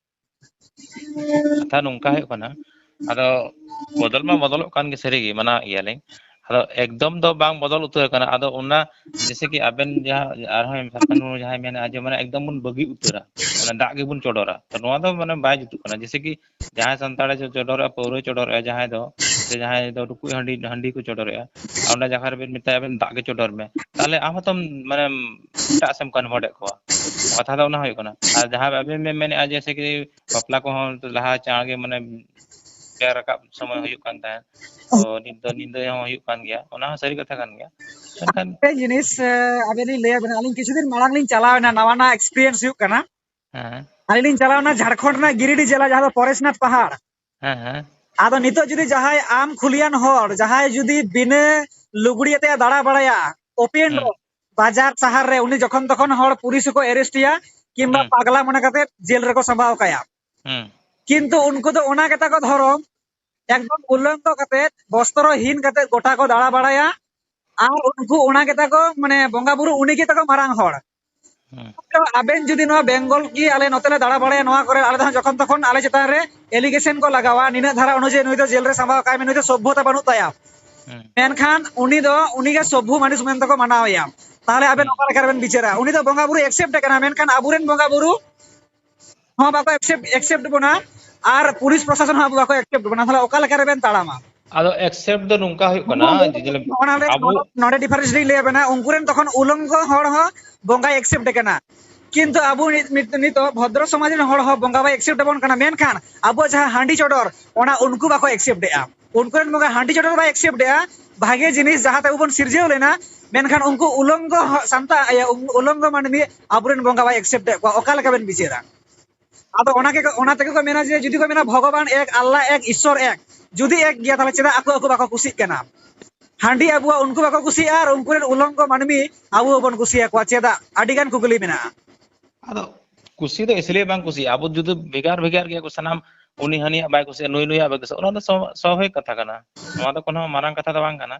ᱠᱟᱛᱷᱟ ᱱᱚᱝᱠᱟ ᱦᱩᱭᱩᱜ ᱠᱟᱱᱟ, ᱟᱫᱚ ᱵᱚᱫᱚᱞ ᱢᱟ ᱵᱚᱫᱚᱞᱚᱜ ᱠᱟᱱ ᱜᱮ, ᱥᱟᱹᱨᱤᱜᱮ ᱢᱟᱱᱟᱣᱮᱫ ᱜᱮᱭᱟᱞᱤᱧ᱾ ᱟᱫᱚ ᱮᱠᱫᱚᱢ ᱫᱚ ᱵᱟᱝ ᱵᱚᱫᱚᱞ ᱩᱛᱟᱹᱨ ᱟᱠᱟᱱᱟ᱾ ᱟᱫᱚ ᱚᱱᱟ ᱡᱮᱭᱥᱮ ᱠᱤ ᱟᱵᱮᱱ ᱡᱟᱦᱟᱸ, ᱟᱨᱦᱚᱸ ᱥᱟᱨᱠᱟᱱ ᱢᱩᱨᱢᱩ ᱡᱟᱦᱟᱸᱭ ᱢᱮᱱᱮᱫᱼᱟ ᱡᱮ ᱢᱟᱱᱮ ᱮᱠᱫᱚᱢ ᱵᱚᱱ ᱵᱟᱹᱜᱤ ᱩᱛᱟᱹᱨᱟ, ᱢᱟᱱᱮ ᱫᱟᱜ ᱜᱮᱵᱚᱱ ᱪᱚᱰᱚᱨᱟ, ᱛᱚ ᱱᱚᱣᱟ ᱫᱚ ᱢᱟᱱᱮ ᱵᱟᱭ ᱡᱩᱛᱩᱜ ᱠᱟᱱᱟ᱾ ᱡᱮᱭᱥᱮ ᱠᱤ ᱡᱟᱦᱟᱸᱭ ᱥᱟᱱᱛᱟᱲᱮ ᱪᱚ-, ᱪᱚᱰᱚᱨᱮᱜᱼᱟ, ᱯᱟᱹᱣᱨᱟᱹᱭ ᱪᱚᱰᱚᱨᱮᱜᱼᱟ, ᱡᱟᱦᱟᱸᱭ ᱫᱚ, ᱥᱮ ᱡᱟᱦᱟᱸᱭ ᱫᱚ ᱴᱩᱠᱩᱡ ᱦᱟᱺᱰᱤ, ᱦᱟᱺᱰᱤ ᱠᱚ ᱪᱚᱰᱚᱨᱮᱜᱼᱟ, ᱟᱨ ᱚᱸᱰᱮ ᱡᱟᱦᱟᱸ ᱨᱮᱵᱮᱱ ᱢᱮᱛᱟᱭᱟ ᱵᱮᱱ ᱫᱟᱜ ᱜᱮ ᱪᱚᱰᱚᱨ ᱢᱮ, ᱛᱟᱦᱚᱞᱮ ᱟᱢ ᱦᱚᱸᱛᱚᱢ ᱢᱟᱱᱮᱢ ᱮᱴᱟᱜ ᱥᱮᱫ ᱮᱢ convert ᱮᱫ ᱠᱚᱣᱟ᱾ ᱠᱟᱛᱷᱟ ᱫᱚ ᱚᱱᱟ ᱦᱩᱭᱩᱜ ᱠᱟᱱᱟ᱾ ᱟᱨ ᱡᱟᱦᱟᱸ ᱟᱵᱮᱱ ᱵᱮᱱ ᱢᱮᱱᱮᱫᱼᱟ ᱡᱮᱭᱥᱮ ᱠᱤ ᱵᱟᱯᱞᱟ ᱠᱚᱦᱚᱸ ᱞᱟᱦᱟ ᱪᱟᱬ ᱜᱮ ᱢᱟᱱᱮ ᱵᱮᱲᱟ ᱨᱟᱠᱟᱵ ᱥᱚᱢᱚᱭ ᱦᱩᱭᱩᱜ ᱠᱟᱱ ᱛᱟᱦᱮᱸᱫ, ᱛᱚ ᱱᱤᱛ ᱫᱚ ᱧᱤᱫᱟᱹ ᱦᱚᱸ ᱦᱩᱭᱩᱜ ᱠᱟᱱ ᱜᱮᱭᱟ, ᱚᱱᱟ ᱦᱚᱸ ᱥᱟᱹᱨᱤ ᱠᱟᱛᱷᱟ ᱠᱟᱱ ᱜᱮᱭᱟ᱾ ᱢᱮᱱᱠᱷᱟᱱ ᱢᱤᱫᱴᱮᱱ ᱡᱤᱱᱤᱥ, ᱮ, ᱟᱵᱮᱱ ᱞᱤᱧ ᱞᱟᱹᱭ ᱟᱵᱮᱱᱟ, ᱟᱹᱞᱤᱧ ᱠᱤᱪᱷᱩ ᱫᱤᱱ ᱢᱟᱲᱟᱝ ᱞᱤᱧ ᱪᱟᱞᱟᱣ ᱮᱱᱟ, ᱱᱟᱣᱟ ᱱᱟᱣᱟ experience ᱦᱩᱭᱩᱜ ᱠᱟᱱᱟ᱾ ᱦᱮᱸ᱾ ᱟᱹᱞᱤᱧ ᱞᱤᱧ ᱪᱟᱞᱟᱣ ᱮᱱᱟ ᱡᱷᱟᱲᱠᱷᱚᱸᱰ ᱨᱮᱱᱟᱜ ᱜᱤᱨᱤᱰᱤ ᱡᱮᱞᱟ, ᱡᱟᱦᱟᱸ ᱫᱚ ᱯᱚᱨᱮᱥᱱᱟᱛᱷ ᱯᱟᱦᱟᱲ᱾ ᱦᱮᱸ, ᱦᱮᱸ᱾ ᱟᱫᱚ ᱱᱤᱛᱚᱜ ᱡᱩᱫᱤ ᱡᱟᱦᱟᱸᱭ ᱟᱢ ᱠᱷᱩᱞᱤᱭᱟᱱ ᱦᱚᱲ, ᱡᱟᱦᱟᱸᱭ ᱡᱩᱫᱤ ᱵᱤᱱᱟᱹ ᱞᱩᱜᱽᱲᱤ ᱟᱛᱮ ᱫᱟᱬᱟ ᱵᱟᱲᱟᱭᱟ, open ᱦᱩᱸ᱾ ᱨᱮ, ᱵᱟᱡᱟᱨ ᱥᱟᱦᱟᱨ ᱨᱮ, ᱩᱱᱤ ᱡᱚᱠᱷᱚᱱ ᱛᱚᱠᱷᱚᱱ ᱦᱚᱲ ᱯᱩᱞᱤᱥ ᱦᱚᱸᱠᱚ arrest ᱮᱭᱟ, ᱠᱤᱝᱵᱟ ᱦᱩᱸ᱾ ᱯᱟᱜᱽᱞᱟ ᱢᱚᱱᱮ ᱠᱟᱛᱮ ᱡᱮᱞ ᱨᱮᱠᱚ ᱥᱟᱢᱵᱟᱣ ᱠᱟᱭᱟ᱾ ᱦᱩᱸ᱾ ᱠᱤᱱᱛᱩ ᱩᱱᱠᱩ ᱫᱚ ᱚᱱᱟ ᱜᱮᱛᱟ ᱠᱚ ᱫᱷᱚᱨᱚᱢ, ᱮᱠᱫᱚᱢ ᱩᱞᱞᱚᱝᱜᱚ ᱠᱟᱛᱮ, ᱵᱚᱥᱛᱨᱚ ᱦᱤᱱ ᱠᱟᱛᱮ ᱜᱚᱴᱟ ᱠᱚ ᱫᱟᱬᱟ ᱵᱟᱲᱟᱭᱟ᱾ ᱟᱨ ᱩᱱᱠᱩ ᱚᱱᱟ ᱜᱮᱛᱟ ᱠᱚ, ᱢᱟᱱᱮ, ᱵᱚᱸᱜᱟ ᱵᱩᱨᱩ ᱩᱱᱤ ᱜᱮᱛᱟ ᱠᱚ ᱢᱟᱨᱟᱝ ᱦᱚᱲ᱾ ᱦᱩᱸ᱾ ᱟᱵᱮᱱ ᱡᱩᱫᱤ ᱱᱚᱣᱟ ᱵᱮᱝᱜᱚᱞ ᱠᱤ ᱟᱞᱮ ᱱᱚᱛᱮ ᱞᱮ ᱫᱟᱬᱟ ᱵᱟᱲᱟᱭᱟ, ᱱᱚᱣᱟ ᱠᱚᱨᱮ ᱟᱞᱮ ᱫᱚ ᱦᱟᱸᱜ ᱡᱚᱠᱷᱚᱱ ᱛᱚᱠᱷᱚᱱ ᱟᱞᱮ ᱪᱮᱛᱟᱱ ᱨᱮ allegation ᱠᱚ ᱞᱟᱜᱟᱣᱟ, ᱱᱤᱱᱟᱹᱜ ᱫᱷᱟᱨᱟ ᱚᱱᱩᱡᱟᱭᱤ ᱱᱩᱭ ᱫᱚ ᱡᱮᱞ ᱨᱮ ᱥᱟᱢᱵᱟᱣ ᱠᱟᱭ ᱢᱮ, ᱱᱩᱭ ᱫᱚ ᱥᱚᱵᱷᱽᱵᱚᱛᱟ ᱵᱟᱹᱱᱩᱜ ᱛᱟᱭᱟ᱾ ᱦᱩᱸ᱾ ᱢᱮᱱᱠᱷᱟᱱ ᱩᱱᱤ ᱫᱚ, ᱩᱱᱤ ᱜᱮ ᱥᱚᱵᱷᱽᱵᱷᱩ ᱢᱟᱱᱩᱥ ᱢᱮᱱᱛᱮ ᱠᱚ ᱢᱟᱱᱟᱣ ᱮᱭᱟ᱾ ᱛᱟᱦᱚᱞᱮ ᱟᱵᱮᱱ ᱦᱩᱸ᱾ ᱚᱠᱟ ᱞᱮᱠᱟ ᱨᱮᱵᱮᱱ ᱵᱤᱪᱟᱹᱨᱟ? ᱩᱱᱤ ᱫᱚ ᱵᱚᱸᱜᱟ ᱵᱩᱨᱩ accept ᱮ ᱠᱟᱱᱟ, ᱢᱮᱱᱠᱷᱟᱱ ᱟᱵᱚᱨᱮᱱ ᱵᱚᱸᱜᱟ ᱵᱩᱨᱩ ᱦᱚᱸ ᱵᱟᱠᱚ accept, accept ᱵᱚᱱᱟ, ᱟᱨ ᱯᱩᱞᱤᱥ ᱯᱨᱚᱥᱟᱥᱚᱱ ᱦᱚᱸ ᱟᱵᱚ ᱵᱟᱠᱚ accept ᱵᱚᱱᱟ᱾ ᱛᱟᱦᱚᱞᱮ ᱚᱠᱟ ᱞᱮᱠᱟ ᱨᱮᱵᱮᱱ ᱛᱟᱲᱟᱢᱟ? ᱟᱫᱚ accept ᱫᱚ ᱱᱚᱝᱠᱟ ᱦᱩᱭᱩᱜ ᱠᱟᱱᱟ, ᱱᱚᱜᱼᱚ ᱱᱚᱰᱮ, ᱡᱮ ᱡᱮ ᱱᱚᱜᱼᱚ ᱱᱚᱰᱮ, ᱟᱵᱚ ᱱᱚᱰᱮ difference ᱞᱤᱧ ᱞᱟᱹᱭ ᱟᱵᱮᱱᱟ᱾ ᱩᱱᱠᱩ ᱨᱮᱱ ᱛᱚᱠᱷᱚᱱ ᱩᱞᱚᱝᱜᱚ ᱦᱚᱲ ᱦᱚᱸ ᱵᱚᱸᱜᱟᱭ accept ᱮ ᱠᱟᱱᱟ, ᱠᱤᱱᱛᱩ ᱟᱵᱚ ᱱᱤᱛ, ᱱᱤᱛ, ᱱᱤᱛᱚᱜ ᱵᱷᱚᱫᱨᱚ ᱥᱚᱢᱟᱡᱽ ᱨᱮᱱ ᱦᱚᱲ ᱦᱚᱸ ᱵᱚᱸᱜᱟ ᱵᱟᱭ accept ᱟᱵᱚᱱ ᱠᱟᱱᱟ, ᱢᱮᱱᱠᱷᱟᱱ ᱟᱵᱚ ᱡᱟᱦᱟᱸ ᱦᱟᱺᱰᱤ ᱪᱚᱰᱚᱨ, ᱚᱱᱟ ᱩᱱᱠᱩ ᱵᱟᱠᱚ accept ᱮᱜᱼᱟ᱾ ᱩᱱᱠᱩ ᱨᱮᱱ ᱵᱚᱸᱜᱟ ᱦᱟᱺᱰᱤ ᱪᱚᱰᱚᱨ ᱵᱟᱭ accept ᱮᱜᱼᱟ, ᱵᱷᱟᱜᱮ ᱡᱤᱱᱤᱥ ᱡᱟᱦᱟᱸ ᱛᱮ ᱟᱵᱚ ᱵᱚᱱ ᱥᱤᱨᱡᱟᱹᱣ ᱞᱮᱱᱟ, ᱢᱮᱱᱠᱷᱟᱱ ᱩᱱᱠᱩ ᱩᱞᱚᱝᱜᱚ ᱦᱚ-, ᱥᱟᱱᱛᱟᱲ, ᱤᱭᱟᱹ, ᱩᱞᱚᱝᱜᱚ ᱢᱟᱹᱱᱢᱤ ᱟᱵᱚᱨᱮᱱ ᱵᱚᱸᱜᱟ ᱵᱟᱭ accept ᱮᱫ ᱠᱚᱣᱟ᱾ ᱚᱠᱟ ᱞᱮᱠᱟ ᱵᱮᱱ ᱵᱤᱪᱟᱹᱨᱟ? ᱟᱫᱚ ᱚᱱᱟ ᱜᱮ, ᱚᱱᱟ ᱛᱮᱜᱮ ᱠᱚ ᱢᱮᱱᱟ ᱡᱮ, ᱡᱩᱫᱤ ᱠᱚ ᱢᱮᱱᱟ ᱵᱷᱚᱜᱚᱵᱟᱱ ᱮᱠ, ᱟᱞᱞᱟ ᱮᱠ, ᱤᱥᱥᱚᱨ ᱮᱠ, ᱡᱩᱫᱤ ᱮᱠ ᱜᱮᱭᱟ, ᱛᱟᱦᱞᱮ ᱪᱮᱫᱟᱜ ᱟᱠᱚ, ᱟᱠᱚ ᱵᱟᱠᱚ ᱠᱩᱥᱤᱜ ᱠᱟᱱᱟ? ᱦᱟᱺᱰᱤ ᱟᱵᱚᱣᱟᱜ, ᱩᱱᱠᱩ ᱵᱟᱠᱚ ᱠᱩᱥᱤᱭᱟᱜᱼᱟ, ᱟᱨ ᱩᱱᱠᱩ ᱨᱮᱱ ᱩᱞᱚᱝᱜᱚ ᱢᱟᱹᱱᱢᱤ ᱟᱵᱚ ᱵᱟᱵᱚᱱ ᱠᱩᱥᱤᱭᱟᱠᱚᱣᱟ ᱪᱮᱫᱟᱜ? ᱟᱹᱰᱤ ᱜᱟᱱ ᱠᱩᱠᱞᱤ ᱢᱮᱱᱟᱜᱼᱟ᱾ ᱟᱫᱚ ᱠᱩᱥᱤ ᱫᱚ ᱤᱥᱞᱤᱭᱮ ᱵᱟᱝ ᱠᱩᱥᱤᱭᱟᱜᱼᱟ, ᱟᱵᱚ ᱡᱩᱫᱤ ᱵᱷᱮᱜᱟᱨ ᱵᱷᱮᱜᱟᱨ ᱜᱮᱭᱟ ᱠᱚ ᱥᱟᱱᱟᱢ, ᱩᱱᱤ ᱦᱟᱹᱱᱤᱭᱟᱜ ᱵᱟᱭ ᱠᱩᱥᱤᱭᱟᱜᱼᱟ, ᱱᱩᱭ ᱱᱩᱭᱟᱜ ᱵᱟᱭ ᱠᱩᱥᱤᱭᱟᱜᱼᱟ, ᱚᱱᱟ ᱫᱚ ᱥᱣᱟ-, ᱥᱣᱟᱵᱷᱟᱵᱤᱠ ᱠᱟᱛᱷᱟ ᱠᱟᱱᱟ᱾ ᱱᱚᱣᱟ ᱫᱚ ᱠᱳᱱᱳ ᱢᱟᱨᱟᱝ ᱠᱟᱛᱷᱟ ᱫᱚ ᱵᱟᱝ ᱠᱟᱱᱟ,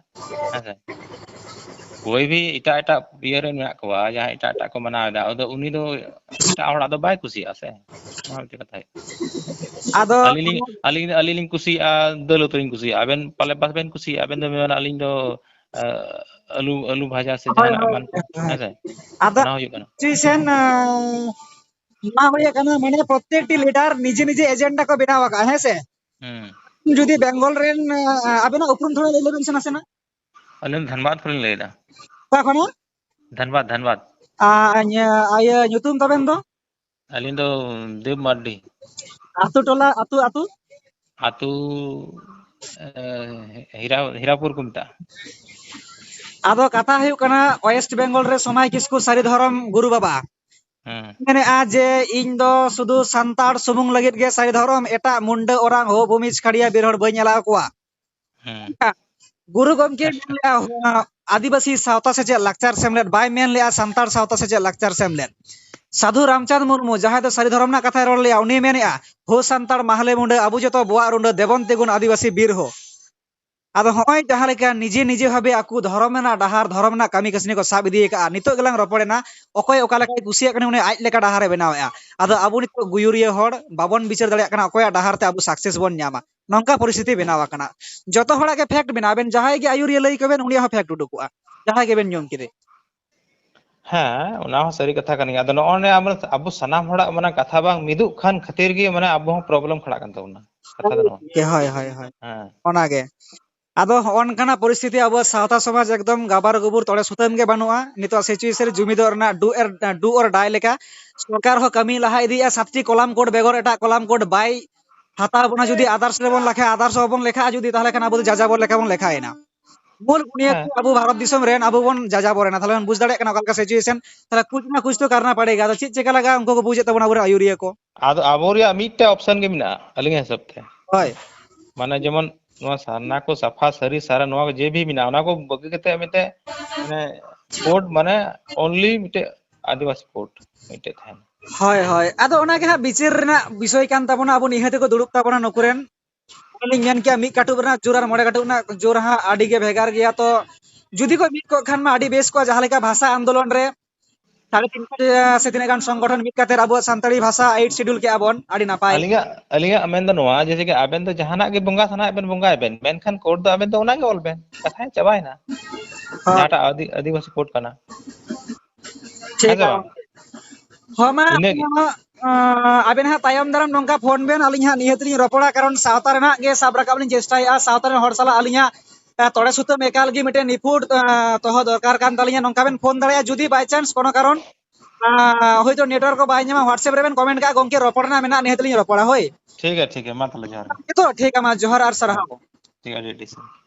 ᱦᱮᱸ ᱥᱮ? ᱠᱳᱭ ᱵᱷᱤ ᱮᱴᱟᱜ ᱮᱴᱟᱜ ᱤᱭᱟᱹ ᱨᱮ ᱢᱮᱱᱟᱜ ᱠᱚᱣᱟ, ᱡᱟᱦᱟᱸᱭ ᱮᱴᱟᱜ ᱮᱴᱟᱜ ᱠᱚ ᱢᱟᱱᱟᱣ ᱮᱫᱟ, ᱟᱫᱚ ᱩᱱᱤ ᱫᱚ ᱮᱴᱟᱜ ᱦᱚᱲᱟᱜ ᱫᱚ ᱵᱟᱭ ᱠᱩᱥᱤᱭᱟᱜᱼᱟ ᱥᱮ? ᱱᱚᱣᱟ ᱢᱤᱫᱴᱮᱱ ᱠᱟᱛᱷᱟ ᱦᱩᱭᱩᱜ ᱠᱟᱱᱟ᱾ ᱟᱫᱚ ᱟᱹᱞᱤᱧ ᱞᱤᱧ, ᱟᱹᱞᱤᱧ, ᱟᱹᱞᱤᱧ ᱞᱤᱧ ᱠᱩᱥᱤᱭᱟᱜᱼᱟ ᱫᱟᱹᱞ ᱩᱛᱩ ᱞᱤᱧ ᱠᱩᱥᱤᱭᱟᱜᱼᱟ, ᱟᱵᱮᱱ ᱯᱟᱞᱮ ᱵᱟᱵᱮᱱ ᱠᱩᱥᱤᱭᱟᱜᱼᱟ, ᱟᱵᱮᱱ ᱫᱚ ᱢᱮᱱᱟ ᱟᱹᱞᱤᱧ ᱫᱚ, ᱟᱹᱞᱩ, ᱟᱹᱞᱩ ᱵᱷᱟᱡᱟ ᱥᱮ ᱦᱳᱭ, ᱡᱟᱦᱟᱱᱟᱜ ᱦᱳᱭ, ᱮᱢᱟᱱ ᱠᱚ, ᱦᱳᱭ᱾ ᱦᱮᱸ ᱥᱮ? ᱟᱫᱚ ᱚᱱᱟ ᱦᱩᱭᱩᱜ ᱠᱟᱱᱟ᱾ ᱥᱤᱪᱩᱭᱮᱥᱚᱱ, ᱟᱸ, ᱱᱚᱣᱟ ᱦᱩᱭ ᱟᱠᱟᱱᱟ, ᱢᱟᱱᱮ ᱯᱨᱚᱛᱮᱠᱴᱤ ᱞᱤᱰᱟᱨ ᱱᱤᱡᱮ ᱱᱤᱡᱮ ᱮᱡᱮᱱᱰᱟ ᱠᱚ ᱵᱮᱱᱟᱣ ᱟᱠᱟᱫᱼᱟ, ᱦᱮᱸ ᱥᱮ? ᱦᱩᱸ᱾ ᱡᱩᱫᱤ ᱵᱮᱝᱜᱚᱞ ᱨᱮᱱ, ᱟᱸ, ᱟᱵᱮᱱᱟᱜ ᱩᱯᱨᱩᱢ ᱛᱷᱚᱲᱟ ᱞᱟᱹᱭ ᱞᱮᱵᱮᱱ ᱥᱮ ᱱᱟᱥᱮᱱᱟᱜ᱾ ᱟᱹᱞᱤᱧ ᱫᱷᱟᱱᱵᱟᱫᱽ ᱠᱷᱚᱱᱞᱤᱧ ᱞᱟᱹᱭᱫᱟ᱾ ᱚᱠᱟ ᱠᱷᱚᱱᱟᱜ? ᱫᱷᱟᱱᱵᱟᱫᱽ, ᱫᱷᱟᱱᱵᱟᱫᱽ᱾ ᱟᱨ ᱤᱭᱟᱹ, ᱤᱭᱟᱹ, ᱧᱩᱛᱩᱢ ᱛᱟᱵᱮᱱ ᱫᱚ? ᱟᱹᱞᱤᱧ ᱫᱚ ᱫᱮᱵᱽ ᱢᱟᱨᱰᱤ᱾ ᱟᱹᱛᱩ ᱴᱚᱞᱟ, ᱟᱹᱛᱩ, ᱟᱹᱛᱩ? ᱟᱹᱛᱩ, ᱮ, ᱦᱤᱨᱟ-, ᱦᱤᱨᱟᱯᱩᱨ ᱠᱚ ᱢᱮᱛᱟᱜᱼᱟ᱾ ᱟᱫᱚ ᱠᱟᱛᱷᱟ ᱦᱩᱭᱩᱜ ᱠᱟᱱᱟ, ᱳᱭᱮᱥᱴ ᱵᱮᱝᱜᱚᱞ ᱨᱮ ᱥᱚᱢᱟᱭ ᱠᱤᱥᱠᱩ ᱥᱟᱹᱨᱤ ᱫᱷᱚᱨᱚᱢ ᱜᱩᱨᱩ ᱵᱟᱵᱟ ᱦᱮᱸ᱾ ᱢᱮᱱᱮᱫᱼᱟ ᱡᱮ ᱤᱧ ᱫᱚ ᱥᱩᱫᱷᱩ ᱥᱟᱱᱛᱟᱲ ᱥᱩᱢᱩᱝ ᱞᱟᱹᱜᱤᱫ ᱜᱮ ᱥᱟᱹᱨᱤ ᱫᱷᱚᱨᱚᱢ, ᱮᱴᱟᱜ ᱢᱩᱱᱰᱟᱹ, ᱳᱨᱟᱝ, ᱦᱳ, ᱵᱷᱩᱢᱤᱡᱽ, ᱠᱷᱟᱲᱤᱭᱟ, ᱵᱤᱨ ᱦᱚᱲ ᱵᱟᱹᱧ ᱮᱞᱟᱣ ᱠᱚᱣᱟ᱾ ᱦᱮᱸ᱾ ᱜᱩᱨᱩ ᱜᱚᱢᱠᱮ ᱢᱮᱱ ᱞᱮᱫᱼᱟ, ᱟᱹᱫᱤᱵᱟᱹᱥᱤ ᱥᱟᱶᱛᱟ ᱥᱮᱪᱮᱫ ᱞᱟᱠᱪᱟᱨ ᱥᱮᱢᱞᱮᱫ, ᱵᱟᱭ ᱢᱮᱱ ᱞᱮᱫᱼᱟ ᱥᱟᱱᱛᱟᱲ ᱥᱟᱶᱛᱟ ᱥᱮᱪᱮᱫ ᱞᱟᱠᱪᱟᱨ ᱥᱮᱢᱞᱮᱫ᱾ ᱥᱟᱹᱫᱷᱩ ᱨᱟᱢᱪᱟᱸᱫᱽ ᱢᱩᱨᱢᱩ, ᱡᱟᱦᱟᱸᱭ ᱫᱚ ᱥᱟᱹᱨᱤ ᱫᱷᱚᱨᱚᱢ ᱨᱮᱱᱟᱜ ᱠᱟᱛᱷᱟᱭ ᱨᱚᱲ ᱞᱮᱫᱼᱟ, ᱩᱱᱤ ᱢᱮᱱᱮᱫᱼᱟ, ᱦᱳ ᱥᱟᱱᱛᱟᱲ ᱢᱟᱦᱞᱮ ᱢᱩᱱᱰᱟᱹ, ᱟᱵᱚ ᱡᱚᱛᱚ ᱵᱚᱣᱟᱜ ᱨᱩᱸᱰᱟᱹ, ᱫᱮᱵᱚᱱ ᱛᱤᱸᱜᱩᱱ ᱟᱹᱫᱤᱵᱟᱹᱥᱤ ᱵᱤᱨ ᱦᱳ᱾ ᱟᱫᱚ ᱦᱚᱸᱜᱼᱚᱭ ᱡᱟᱦᱟᱸ ᱞᱮᱠᱟ ᱱᱤᱡᱮ ᱱᱤᱡᱮ ᱵᱷᱟᱵᱮ ᱟᱠᱚ ᱫᱷᱚᱨᱚᱢ ᱨᱮᱱᱟᱜ ᱰᱟᱦᱟᱨ, ᱫᱷᱚᱨᱚᱢ ᱨᱮᱱᱟᱜ ᱠᱟᱹᱢᱤ ᱠᱟᱹᱥᱱᱤ ᱠᱚ ᱥᱟᱵ ᱤᱫᱤ ᱟᱠᱟᱫᱼᱟ, ᱱᱤᱛᱚᱜ ᱜᱮᱞᱟᱝ ᱨᱚᱯᱚᱲᱮᱱᱟ, ᱚᱠᱚᱭ ᱚᱠᱟ ᱞᱮᱠᱟᱭ ᱠᱩᱥᱤᱭᱟᱜ ᱠᱟᱱᱟ ᱩᱱᱤ ᱟᱡ ᱞᱮᱠᱟ ᱰᱟᱦᱟᱨ ᱮ ᱵᱮᱱᱟᱣᱮᱫᱼᱟ᱾ ᱟᱫᱚ ᱟᱵᱚ ᱱᱤᱛᱚᱜ ᱜᱩᱭᱩᱨᱤᱭᱟᱹ ᱦᱚᱲ ᱵᱟᱵᱚᱱ ᱵᱤᱪᱟᱹᱨ ᱫᱟᱲᱮᱭᱟᱜ ᱠᱟᱱᱟ ᱚᱠᱚᱭᱟᱜ ᱰᱟᱦᱟᱨ ᱛᱮ ᱟᱵᱚ ᱥᱟᱠᱥᱮᱥ ᱵᱚᱱ ᱧᱟᱢᱟ, ᱱᱚᱝᱠᱟ ᱯᱚᱨᱤᱥᱛᱷᱤᱛᱤ ᱵᱮᱱᱟᱣ ᱟᱠᱟᱱᱟ᱾ ᱡᱚᱛᱚ ᱦᱚᱲᱟᱜ ᱜᱮ ᱯᱷᱮᱠᱴ ᱢᱮᱱᱟᱜᱼᱟ, ᱟᱵᱮᱱ ᱡᱟᱦᱟᱸᱭ ᱜᱮ ᱟᱹᱭᱩᱨᱤᱭᱟᱹ ᱞᱟᱹᱭ ᱠᱚᱵᱮᱱ ᱩᱱᱤᱭᱟᱜ ᱦᱚᱸ ᱯᱷᱮᱠᱴ ᱩᱰᱩᱠᱚᱜᱼᱟ, ᱡᱟᱦᱟᱸᱭ ᱜᱮᱵᱮᱱ ᱧᱩᱢ ᱠᱮᱫᱮ᱾ ᱦᱮᱸ, ᱚᱱᱟ ᱦᱚᱸ ᱥᱟᱹᱨᱤ ᱠᱟᱛᱷᱟ ᱠᱟᱱ ᱜᱮᱭᱟ᱾ ᱟᱫᱚ ᱱᱚᱜᱼᱚᱭ ᱱᱮ ᱟᱵᱚ, ᱟᱵᱚ ᱥᱟᱱᱟᱢ ᱦᱚᱲᱟᱜ ᱢᱟᱱᱮ ᱠᱟᱛᱷᱟ ᱵᱟᱝ ᱢᱤᱫᱚᱜ ᱠᱷᱟᱱ ᱠᱷᱟᱹᱛᱤᱨ ᱜᱮ ᱢᱟᱱᱮ ᱟᱵᱚ ᱦᱚᱸ ᱯᱨᱚᱵᱞᱮᱢ ᱠᱷᱟᱲᱟᱜ ᱠᱟᱱ ᱛᱟᱵᱚᱱᱟ᱾ ᱠᱟᱛᱷᱟ ᱫᱚ ᱱᱚᱣᱟ᱾ ᱦᱳᱭ, ᱦᱳᱭ, ᱦᱳᱭ᱾ ᱦᱮᱸ᱾ ᱚᱱᱟᱜᱮ᱾ ᱟᱫᱚ ᱦᱚᱸᱜᱼᱚ ᱱᱚᱝᱠᱟᱱᱟᱜ ᱯᱚᱨᱤᱥᱛᱷᱤᱛᱤ ᱟᱵᱚᱣᱟᱜ ᱥᱟᱶᱛᱟ ᱥᱚᱢᱟᱡᱽ ᱮᱠᱫᱚᱢ ᱜᱟᱵᱟᱨ ᱜᱩᱵᱩᱨ ᱛᱚᱲᱮ ᱥᱩᱛᱟᱹᱢ ᱜᱮ ᱵᱟᱹᱱᱩᱜᱼᱟ᱾ ᱱᱤᱛᱚᱜ situation ᱨᱮ ᱡᱩᱢᱤᱫᱚᱜ ᱨᱮᱱᱟᱜ do or, do or die ᱞᱮᱠᱟ᱾ ᱥᱚᱨᱠᱟᱨ ᱦᱚᱸ ᱠᱟᱹᱢᱤ ᱞᱟᱦᱟ ᱤᱫᱤᱭᱮᱫᱼᱟ, ᱥᱟᱛᱴᱤ ᱠᱚᱞᱟᱢ ᱠᱳᱰ ᱵᱮᱜᱚᱨ ᱮᱴᱟᱜ ᱠᱚᱞᱟᱢ ᱠᱳᱰ ᱵᱟᱭ ᱦᱟᱛᱟᱣ ᱵᱚᱱᱟ᱾ ᱡᱩᱫᱤ others ᱨᱮᱵᱚᱱ ᱞᱮᱠᱷᱟᱭᱟ, others ᱦᱚᱸᱵᱚᱱ ᱞᱮᱠᱷᱟᱜᱼᱟ ᱡᱩᱫᱤ, ᱛᱟᱦᱚᱞᱮ ᱠᱷᱟᱱ ᱟᱵᱚ ᱫᱚ ᱡᱟᱡᱟᱵᱚᱨ ᱞᱮᱠᱟ ᱵᱚᱱ ᱞᱮᱠᱷᱟᱭᱮᱱᱟ᱾ ᱢᱩᱞ ᱜᱩᱱᱤᱭᱟᱹ ᱦᱮᱸ᱾ ᱠᱚ ᱟᱵᱚ ᱵᱷᱟᱨᱚᱛ ᱫᱤᱥᱚᱢ ᱨᱮᱱ ᱟᱵᱚ ᱵᱚᱱ ᱡᱟᱡᱟᱵᱚᱨ ᱮᱱᱟ᱾ ᱛᱟᱦᱚᱞᱮ ᱵᱚᱱ ᱵᱩᱡᱽ ᱫᱟᱲᱮᱭᱟᱜ ᱠᱟᱱᱟ ᱚᱠᱟ ᱞᱮᱠᱟ situation᱾ ᱛᱟᱦᱚᱞᱮ ᱠᱩᱪ ᱱᱟ ᱠᱩᱪ ᱛᱚ ᱠᱟᱨᱱᱟ ᱯᱟᱲᱮᱜᱟ᱾ ᱟᱫᱚ ᱪᱮᱫ ᱪᱮᱠᱟ ᱞᱟᱜᱟᱜᱼᱟ ᱩᱱᱠᱩ ᱠᱚ ᱵᱩᱡᱮᱫ ᱛᱟᱵᱚᱱᱟ ᱟᱵᱚᱨᱮᱱ ᱟᱹᱭᱩᱨᱤᱭᱟᱹ ᱠᱚ᱾ ᱟᱫᱚ ᱟᱵᱚ ᱨᱮᱭᱟᱜ ᱢᱤᱫᱴᱮᱡ ᱚᱯᱥᱚᱱ ᱜᱮ ᱢᱮᱱᱟᱜᱼᱟ ᱟᱹᱞᱤᱧᱟᱜ ᱦᱤᱥᱟᱹᱵ ᱛᱮ᱾ ᱦᱳᱭ᱾ ᱢᱟᱱᱮ ᱡᱮᱢᱚᱱ ᱱᱚᱣᱟ ᱥᱟᱨᱱᱟ ᱠᱚ ᱥᱟᱯᱷᱟ ᱥᱟᱹᱨᱤ ᱥᱟᱨᱟ ᱱᱚᱣᱟ ᱠᱚ ᱡᱮ ᱵᱷᱤ ᱢᱮᱱᱟᱜᱼᱟ, ᱚᱱᱟ ᱠᱚ ᱵᱟᱹᱜᱤ ᱠᱟᱛᱮ ᱢᱤᱫᱴᱮᱡ ᱢᱟᱱᱮ ᱠᱳᱰ ᱢᱟᱱᱮ only ᱢᱤᱫᱴᱮᱡ ᱟᱹᱫᱤᱵᱟᱹᱥᱤ ᱠᱳᱰ ᱢᱤᱫᱴᱮᱡ ᱛᱟᱦᱮᱱᱟ᱾ ᱦᱳᱭ, ᱦᱳᱭ᱾ ᱟᱫᱚ ᱚᱱᱟ ᱜᱮ ᱦᱟᱸᱜ ᱵᱤᱪᱟᱹᱨ ᱨᱮᱱᱟᱜ ᱵᱤᱥᱚᱭ ᱠᱟᱱ ᱛᱟᱵᱚᱱᱟ᱾ ᱟᱵᱚ ᱱᱤᱦᱟᱹᱛ ᱜᱮᱠᱚ ᱫᱩᱲᱩᱵ ᱛᱟᱵᱚᱱᱟ ᱱᱩᱠᱩ ᱨᱮᱱ᱾ ᱚᱱᱮᱞᱤᱧ ᱢᱮᱱ ᱠᱮᱭᱟ, ᱢᱤᱫ ᱠᱟᱹᱴᱩᱵ ᱨᱮᱱᱟᱜ ᱡᱳᱨ ᱟᱨ ᱢᱚᱬᱮ ᱠᱟᱹᱴᱩᱵ ᱨᱮᱱᱟᱜ ᱡᱳᱨ ᱦᱟᱸᱜ ᱟᱹᱰᱤ ᱜᱮ ᱵᱷᱮᱜᱟᱨ ᱜᱮᱭᱟ᱾ ᱛᱚ ᱡᱩᱫᱤ ᱠᱚ ᱢᱤᱫ ᱠᱚᱜ ᱠᱷᱟᱱ ᱢᱟ ᱟᱹᱰᱤ ᱵᱮᱥ ᱠᱚᱜᱼᱟ, ᱡᱟᱦᱟᱸ ᱞᱮᱠᱟ ᱵᱷᱟᱥᱟ ᱟᱱᱫᱳᱞᱚᱱ ᱨᱮ ᱥᱟᱲᱮ ᱛᱤᱱ ᱥᱮ ᱛᱤᱱᱟᱹᱜ ᱜᱟᱱ ᱥᱚᱝᱜᱚᱴᱷᱚᱱ ᱢᱤᱫ ᱠᱟᱛᱮ ᱟᱵᱚᱣᱟᱜ ᱥᱟᱱᱛᱟᱲᱤ ᱵᱷᱟᱥᱟ eighth schedule ᱠᱮᱜᱼᱟ ᱵᱚᱱ, ᱟᱹᱰᱤ ᱱᱟᱯᱟᱭ᱾ ᱟᱹᱞᱤᱧᱟᱜ, ᱟᱹᱞᱤᱧᱟᱜ ᱢᱮᱱ ᱫᱚ ᱱᱚᱣᱟ, ᱡᱮᱭᱥᱮ ᱠᱤ ᱟᱵᱮᱱ ᱫᱚ ᱡᱟᱦᱟᱱᱟᱜ ᱜᱮ ᱵᱚᱸᱜᱟ ᱥᱟᱱᱟᱭᱮᱫ ᱵᱮᱱ ᱵᱚᱸᱜᱟᱭ ᱵᱮᱱ, ᱢᱮᱱᱠᱷᱟᱱ ᱠᱳᱰ ᱫᱚ ᱟᱵᱮᱱ ᱫᱚ ᱚᱱᱟ ᱜᱮ ᱚᱞ ᱵᱮᱱ, ᱠᱟᱛᱷᱟ ᱪᱟᱵᱟᱭᱮᱱᱟ᱾ ᱦᱳᱭ᱾ ᱡᱟᱦᱟᱸᱴᱟᱜ ᱟᱹᱫᱤ-, ᱟᱹᱫᱤᱵᱟᱹᱥᱤ ᱠᱳᱰ ᱠᱟᱱᱟ᱾ ᱴᱷᱤᱠ ᱦᱮᱸ ᱥᱮ ᱜᱮᱭᱟ ᱵᱟᱝ? ᱜᱚᱢᱠᱮ᱾ ᱦᱚᱸ, ᱢᱟ, ᱤᱱᱟᱹᱜᱮ᱾ ᱢᱟ, ᱟᱸ, ᱟᱵᱮᱱ ᱦᱟᱸᱜ ᱛᱟᱭᱚᱢ ᱫᱟᱨᱟᱢ ᱱᱚᱝᱠᱟ ᱯᱷᱳᱱ ᱵᱮᱱ, ᱟᱹᱞᱤᱧ ᱦᱟᱸᱜ ᱱᱤᱦᱟᱹᱛ ᱞᱤᱧ ᱨᱚᱯᱚᱲᱟ, ᱠᱟᱨᱚᱱ ᱥᱟᱶᱛᱟ ᱨᱮᱱᱟᱜ ᱜᱮ ᱥᱟᱵ ᱨᱟᱠᱟᱵ ᱞᱤᱧ ᱪᱮᱥᱴᱟᱭᱮᱫᱼᱟ᱾ ᱥᱟᱶᱛᱟ ᱨᱮᱱ ᱦᱚᱲ ᱥᱟᱞᱟᱜ ᱟᱹᱞᱤᱧᱟᱜ, ᱟᱸ, ᱛᱚᱲᱮ ᱥᱩᱛᱟᱹᱢ ᱮᱠᱟᱞ ᱜᱮ ᱢᱤᱫᱴᱮᱱ ᱱᱤᱯᱷᱩᱴ, ᱟᱸ, ᱫᱚᱦᱚ ᱫᱚᱨᱠᱟᱨ ᱠᱟᱱ ᱛᱟᱹᱞᱤᱧᱟ᱾ ᱱᱚᱝᱠᱟ ᱵᱮᱱ ᱯᱷᱳᱱ ᱫᱟᱲᱮᱭᱟᱜᱼᱟ, ᱡᱩᱫᱤ by chance ᱠᱳᱱᱳ ᱠᱟᱨᱚᱱ, ᱟᱸ, ᱦᱳᱭᱛᱳ network ᱠᱚ ᱵᱟᱭ ᱧᱟᱢᱟ, WhatsApp ᱨᱮᱵᱮᱱ comment ᱠᱟᱜᱼᱟ, "ᱜᱚᱢᱠᱮ, ᱨᱚᱯᱚᱲ ᱨᱮᱱᱟᱜ ᱢᱮᱱᱟᱜᱼᱟ, ᱱᱤᱦᱟᱹᱛ ᱞᱤᱧ ᱨᱚᱯᱚᱲᱟ", ᱦᱳᱭ᱾ ᱴᱷᱤᱠ ᱜᱮᱭᱟ, ᱴᱷᱤᱠ ᱜᱮᱭᱟ, ᱢᱟ ᱛᱟᱦᱚᱞᱮ ᱡᱚᱦᱟᱨ ᱜᱮ᱾ ᱴᱷᱤᱠ ᱜᱮᱭᱟ, ᱡᱚᱦᱟᱨ ᱟᱨ ᱥᱟᱨᱦᱟᱣ᱾ ᱴᱷᱤᱠ ᱜᱮᱭᱟ, ᱟᱹᱰᱤ ᱟᱹᱰᱤ ᱥᱟᱨᱦᱟᱣ᱾